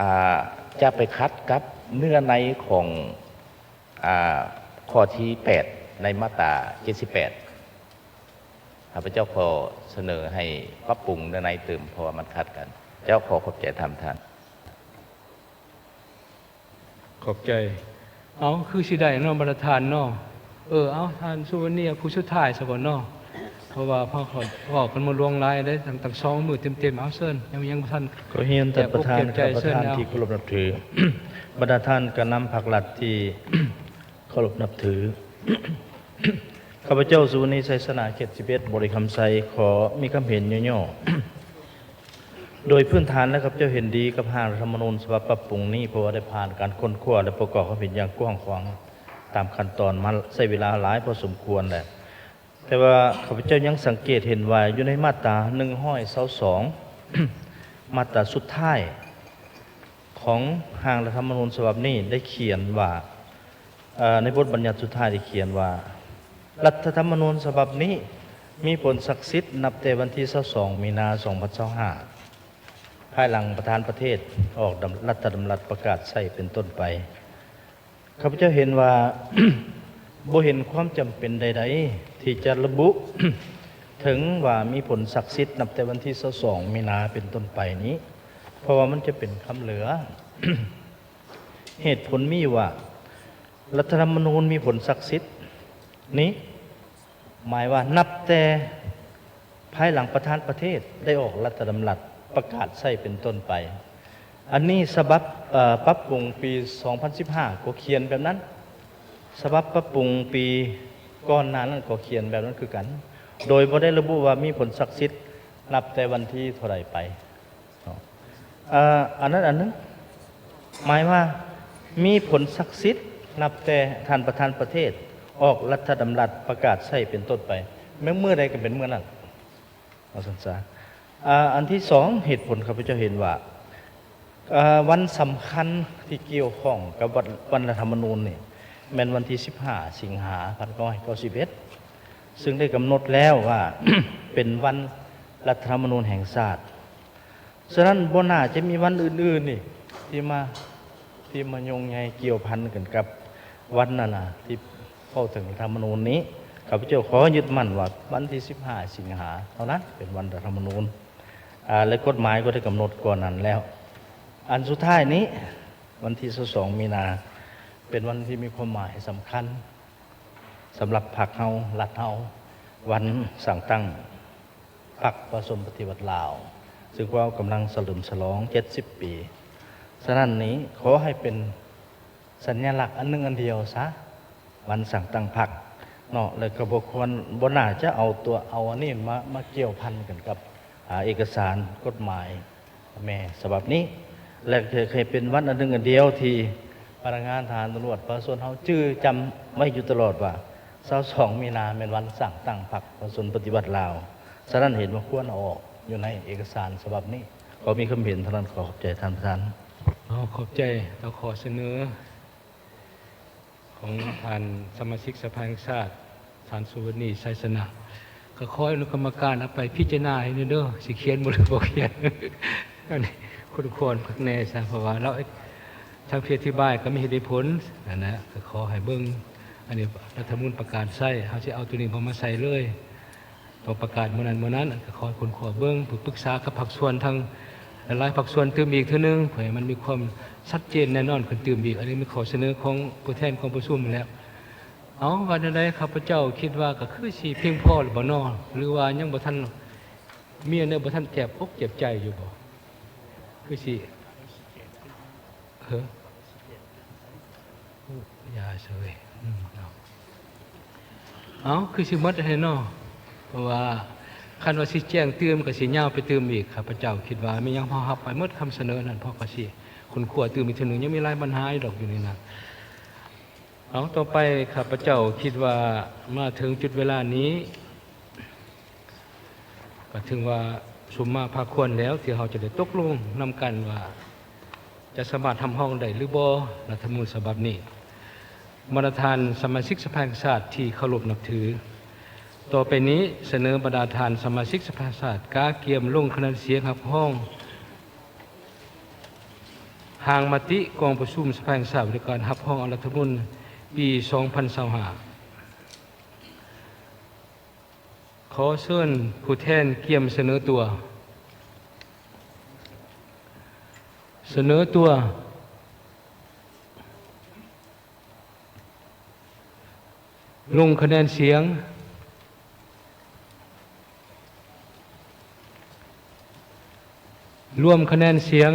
ອາ ຈະໄປຂັດກັບເນື້ອໃນຂອງ ອາ ຂໍ້ທີແປດ ໃນມາດຕາເຈັດສິບແປດ. ຂ້າພະເຈົ້າຂໍສະເໜີໃຫ້ປັບປຸງເນື້ອໃນຕື່ມ ເພາະວ່າມັນຂັດກັນ. ເຈົ້າ, ຂໍຂອບໃຈທ່ານປະທານ. ຂອບໃຈ. ເອົາ, ຄືຊິໄດ້ເນາະ ບັນດາທ່ານເນາະ. ເອີ, ເອົາ, ທ່ານສຸວັນນີ ຜູ້ສຸດທ້າຍຊະກ່ອນເນາະ. ເພາະວ່າພວກເຮົາເວົ້າກັນມາລ່ວງຫຼາຍເດ້, ຕັ້ງ ຕັ້ງສອງມື້ເຕັມໆ. ເອົາ, ເຊີນ, ຍັງ ຍັງບໍ່ທັນ. ຂໍຮຽນທ່ານປະທານ, ແຈກອົກແຈກໃຈ, ເຊີນ. ເອົາ, ທ່ານປະທານທີ່ເຄົາລົບນັບຖື, ບັນດາທ່ານການນຳພັກລັດທີ່ເຄົາລົບນັບຖື, ຂ້າພະເຈົ້າ ສຸວັນນີ ໄຊຊະນະ ເຂດສິບເອັດ ບໍລິຄຳໄຊ ຂໍມີຄຳເຫັນຫຍໍ້ໆ. ໂດຍພື້ນຖານແລ້ວ ຂ້າພະເຈົ້າເຫັນດີກັບຮ່າງລັດຖະທຳມະນູນສະບັບປັບປຸງນີ້, ເພາະວ່າໄດ້ຜ່ານການຄົ້ນຄວ້າ ແລະ ປະກອບຄວາມເຫັນຢ່າງກວ້າງຂວາງຕາມຂັ້ນຕອນມາໃຊ້ເວລາຫຼາຍພໍສົມຄວນແລ້ວ. ແຕ່ວ່າຂ້າພະເຈົ້າຍັງສັງເກດເຫັນວ່າ ຢູ່ໃນມາດຕາໜຶ່ງຮ້ອຍຊາວສອງ ມາດຕາສຸດທ້າຍຂອງຮ່າງລັດຖະທຳມະນູນສະບັບນີ້ ໄດ້ຂຽນວ່າ, ເອີ, ໃນບົດບັນຍັດສຸດທ້າຍໄດ້ຂຽນວ່າ, ລັດຖະທຳມະນູນສະບັບນີ້ມີຜົນສັກສິດນັບແຕ່ວັນທີຊາວສອງ ມີນາ ສອງພັນຊາວຫ້າ ພາຍຫຼັງປະທານປະເທດອອກດຳ ລັດຖະດຳລັດປະກາດໃຊ້ເປັນຕົ້ນໄປ. ຂ້າພະເຈົ້າເຫັນວ່າ ບໍ່ເຫັນຄວາມຈຳເປັນໃດໆ ທີ່ຈະລະບຸເຖິງວ່າມີຜົນສັກສິດນັບແຕ່ວັນທີຊາວສອງ ມີນາເປັນຕົ້ນໄປນີ້ ເພາະວ່າມັນຈະເປັນຄຳເຫຼືອ. ເຫດຜົນມີຢູ່ວ່າ ລັດຖະທຳມະນູນມີຜົນສັກສິດນີ້ ໝາຍວ່ານັບແຕ່ພາຍຫຼັງປະທານປະເທດໄດ້ອອກລັດຖະດຳລັດປະກາດໃຊ້ເປັນຕົ້ນໄປ. ອັນນີ້ສະບັບ ເອີ ປັບປຸງປີສອງພັນສິບຫ້າ ກໍຂຽນແບບນັ້ນ, ສະບັບປັບປຸງປີກ່ອນໜ້ານັ້ນກໍຂຽນແບບນັ້ນຄືກັນ, ໂດຍບໍ່ໄດ້ລະບຸວ່າມີຜົນສັກສິດນັບແຕ່ວັນທີເທົ່າໃດໄປ. ເນາະ ເອີ ອັນນັ້ນອັນໜຶ່ງ ໝາຍວ່າມີຜົນສັກສິດນັບແຕ່ທ່ານປະທານປະເທດອອກລັດຖະດຳລັດປະກາດໃຊ້ເປັນຕົ້ນໄປ, ແມ່ນມື້ໃດກໍເປັນມື້ນັ້ນ ວ່າຊັ້ນຊະ. ເອີ ອັນທີສອງ ເຫດຜົນຂ້າພະເຈົ້າເຫັນວ່າ ເອີ ວັນສຳຄັນທີ່ກ່ຽວຂ້ອງກັບວັນ ວັນລັດຖະທຳມະນູນນີ້ ແມ່ນວັນທີສິບຫ້າ ສິງຫາ ພັນເກົ້າຮ້ອຍເກົ້າສິບເອັດ ຊຶ່ງໄດ້ກຳນົດແລ້ວວ່າ ເປັນວັນລັດຖະທຳມະນູນແຫ່ງຊາດ. ສະນັ້ນ ບໍ່ໜ້າຈະມີວັນອື່ນໆນີ້ ທີ່ມາ ທີ່ມາໂຍງໃຍກ່ຽວພັນກັນກັບວັນນັ້ນນະ ທີ່ເວົ້າເຖິງລັດຖະທຳມະນູນນີ້. ຂ້າພະເຈົ້າຂໍຍຶດໝັ້ນວ່າວັນທີສິບຫ້າ ສິງຫາເທົ່ານັ້ນເປັນວັນລັດຖະທຳມະນູນ ອາ ແລະ ກົດໝາຍກໍໄດ້ກຳນົດກ່ອນນັ້ນແລ້ວ. ອັນສຸດທ້າຍນີ້ ວັນທີຊາວສອງ ມີນາ ເປັນວັນທີ່ມີຄວາມໝາຍສຳຄັນ ສຳລັບພັກເຮົາ ລັດເຮົາ, ວັນສ້າງຕັ້ງພັກປະຊາຊົນປະຕິວັດລາວ ຊຶ່ງພວກເຮົາກຳລັງສະເຫຼີມສະຫຼອງເຈັດສິບປີ. ສະນັ້ນນີ້ ຂໍໃຫ້ເປັນສັນຍະລັກອັນໜຶ່ງອັນດຽວຊະ ວັນສ້າງຕັ້ງພັກເນາະ, ແລ້ວກໍບໍ່ຄວນ ບໍ່ໜ້າຈະເອົາຕົວ ເອົາອັນນີ້ມາ ມາກ່ຽວພັນກັນກັບ ອາ ເອກະສານກົດໝາຍ ແມ່ສະບັບນີ້ ແລະ ເຮັດໃຫ້ເປັນວັນອັນໜຶ່ງອັນດຽວທີ່ພະນັກງານ, ທະຫານ, ຕຳຫຼວດ, ປະຊາຊົນເຮົາຈື່ຈຳໄວ້ຢູ່ຕະຫຼອດວ່າ ຊາວສອງ ມີນາ ແມ່ນວັນສ້າງຕັ້ງພັກປະຊາຊົນປະຕິວັດລາວ. ສະນັ້ນ ເຫັນວ່າຄວນເອົາອອກຢູ່ໃນເອກະສານສະບັບນີ້. ຂໍມີຄວາມເຫັນເທົ່ານັ້ນ. ຂໍຂອບໃຈທ່ານປະທານ. ເອົາ ຂອບໃຈຕໍ່ຂໍ້ສະເໜີ ຂອງທ່ານສະມາຊິກສະພາແຫ່ງຊາດ ທ່ານສຸວັນນີ ໄຊຊະນະ, ກໍຂໍໃຫ້ອະນຸກຳມະການເອົາໄປພິຈາລະນາໃຫ້ແດ່ເດີ ຊິຂຽນບໍ່ ຫຼື ບໍ່ຂຽນ ອັນນີ້ ຄົ້ນຄວ້າຄັກແນ່ຊະ, ເພາະວ່າລາວທັງທີ່ອະທິບາຍກໍມີເຫດມີຜົນຫັ້ນນະ. ກໍຂໍໃຫ້ເບິ່ງ ອັນນີ້ລັດຖະທຳມະນູນປະກາດໃຊ້ ເຮົາຊິເອົາໂຕນີ້ມາໃສ່ເລີຍ ຕ້ອງປະກາດມື້ນັ້ນມື້ນັ້ນ ກໍຂໍຄົ້ນຄວ້າເບິ່ງ ເພື່ອປຶກສາກັບພາກສ່ວນ ທັງຫຼາຍໆພາກສ່ວນຕື່ມອີກເທື່ອໜຶ່ງ ເພື່ອໃຫ້ມັນມີຄວາມຊັດເຈນແນ່ນອນຂຶ້ນຕື່ມອີກ. ອັນນີ້ມີຂໍ້ສະເໜີຂອງຜູ້ແທນກອງປະຊຸມແລ້ວ. ເອົາ ວ່າແນວໃດ ຂ້າພະເຈົ້າຄິດວ່າກໍຄືຊິພຽງພໍແລ້ວບໍ່ນໍ ຫຼືວ່າຍັງບໍ່ທັນ ມີອັນໃດບໍ່ທັນເຈັບອົກເຈັບໃຈຢູ່ບໍ່? ຄືຊິ ເອີ ໂອ້ ຢ່າເຊີຍ ອືມ ເອົາ ເອົາ ຄືຊິໝົດແລ້ວເນາະ ເພາະວ່າຄັນວ່າຊິແຈ້ງຕື່ມກໍຊິຍາວໄປຕື່ມອີກ. ຂ້າພະເຈົ້າຄິດວ່າມີຫຍັງເຮົາຮັບໄປໝົດຄຳສະເໜີນັ້ນ ເພາະກໍຊິຄົ້ນຄວ້າຕື່ມອີກເທື່ອໜຶ່ງ ຍັງມີຫຼາຍບັນຫາດອກຢູ່ໃນນັ້ນ. ເອົາ ຕໍ່ໄປ ຂ້າພະເຈົ້າຄິດວ່າມາເຖິງຈຸດເວລານີ້ ກໍຖືວ່າສົມມາພາຄວນແລ້ວ ທີ່ເຮົາຈະໄດ້ຕົກລົງນຳກັນວ່າ ຈະສາມາດຮັບຮອງໄດ້ຫຼືບໍ່ ລັດຖະທຳມະນູນສະບັບນີ້. ບັນດາທ່ານສະມາຊິກສະພາແຫ່ງຊາດທີ່ເຄົາລົບນັບຖື, ຕໍ່ໄປນີ້ສະເໜີບັນດາທ່ານສະມາຊິກສະພາແຫ່ງຊາດກະກຽມລົງຄະແນນສຽງຮັບຮອງຮ່າງມະຕິກອງປະຊຸມສະພາແຫ່ງຊາດວ່າດ້ວຍການຮັບຮອງເອົາລັດຖະທຳມະນູນປີສອງພັນຊາວຫ້າ. ຂໍເຊີນຜູ້ແທນກຽມສະເໜີຕົວ. ສະເໜີຕົວ. ລົງຄະແນນສຽງ. ລວມຄະແນນສຽງ.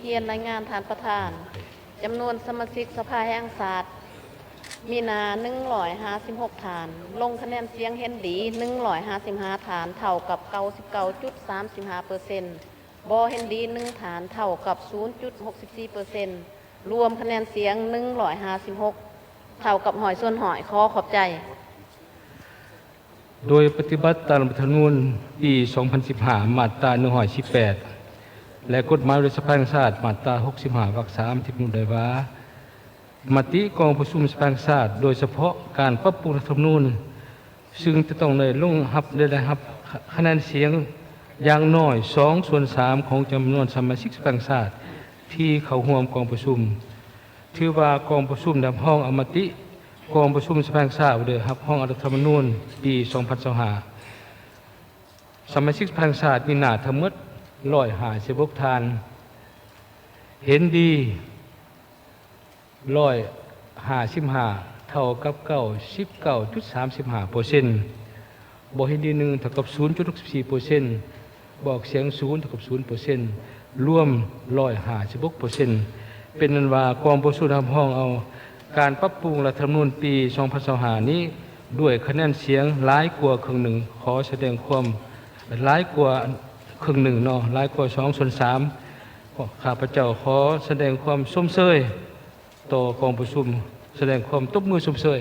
ຮຽນລາຍງານທ່ານປະທານ, ຈຳນວນສະມາຊິກສະພາແຫ່ງຊາດ ມີນາ ໜຶ່ງຮ້ອຍຫ້າສິບຫົກທ່ານ, ລົງຄະແນນສຽງເຫັນດີ ໜຶ່ງຮ້ອຍຫ້າສິບຫ້າທ່ານ ເທົ່າກັບ ເກົ້າສິບເກົ້າຈຸດສາມສິບຫ້າເປີເຊັນ, ບໍ່ເຫັນດີໜຶ່ງທ່ານ ເທົ່າກັບ ສູນຈຸດຫົກສິບສີ່ເປີເຊັນ, ລວມຄະແນນສຽງ ໜຶ່ງຮ້ອຍຫ້າສິບຫົກ ເທົ່າກັບ ຮ້ອຍສ່ວນຮ້ອຍ. ຂໍຂອບໃຈ. ໂດຍປະຕິບັດຕາມລັດຖະທຳມະນູນປີສອງພັນສິບຫ້າ ມາດຕາໜຶ່ງຮ້ອຍສິບແປດ ແລະ ກົດໝາຍວ່າດ້ວຍສະພາແຫ່ງຊາດ ມາດຕາຫົກສິບຫ້າ ວັກສາມ ທີ່ກຳນົດໄດ້ວ່າ ມະຕິກອງປະຊຸມສະພາແຫ່ງຊາດ ໂດຍສະເພາະການປັບປຸງລັດຖະທຳມະນູນ ຊຶ່ງຈະຕ້ອງໄດ້ລົງຮັບ ໄດ້ຮັບຄະແນນສຽງຢ່າງໜ້ອຍສອງສ່ວນສາມຂອງຈຳນວນສະມາຊິກສະພາແຫ່ງຊາດທີ່ເຂົ້າຮ່ວມກອງປະຊຸມ. ຖືວ່າກອງປະຊຸມໄດ້ຮັບຮອງເອົາມະຕິກອງປະຊຸມສະພາແຫ່ງຊາດ ວ່າດ້ວຍຮັບຮອງເອົາລັດຖະທຳມະນູນປີສອງພັນຊາວຫ້າ. ສະມາຊິກສະພາແຫ່ງຊາດມີໜ້າທັງໝົດຮ້ອຍຫ້າສິບຫົກທ່ານ, ເຫັນດີ ຮ້ອຍຫ້າສິບຫ້າ ເທົ່າກັບເກົ້າສິບເກົ້າຈຸດສາມສິບຫ້າເປີເຊັນ, ບໍ່ເຫັນດີໜຶ່ງ ເທົ່າກັບສູນຈຸດຫົກສິບສີ່ເປີເຊັນ, ບໍ່ອອກສຽງສູນ ເທົ່າກັບສູນເປີເຊັນ, ລວມຮ້ອຍຫ້າສິບຫົກເປີເຊັນ. ເປັນນັ້ນວ່າ ກອງປະຊຸມໄດ້ຮັບຮອງເອົາການປັບປຸງລັດຖະທຳມະນູນປີສອງພັນຊາວຫ້ານີ້ ດ້ວຍຄະແນນສຽງຫຼາຍກວ່າເຄິ່ງໜຶ່ງ. ຂໍສະແດງຄວາມ ຫຼາຍກວ່າເຄິ່ງໜຶ່ງເນາະ, ຫຼາຍກວ່າສອງສ່ວນສາມ. ຂ້າພະເຈົ້າຂໍສະແດງຄວາມຊົມເຊີຍຕໍ່ກອງປະຊຸມ, ສະແດງຄວາມຕົບມືຊົມເຊີຍ.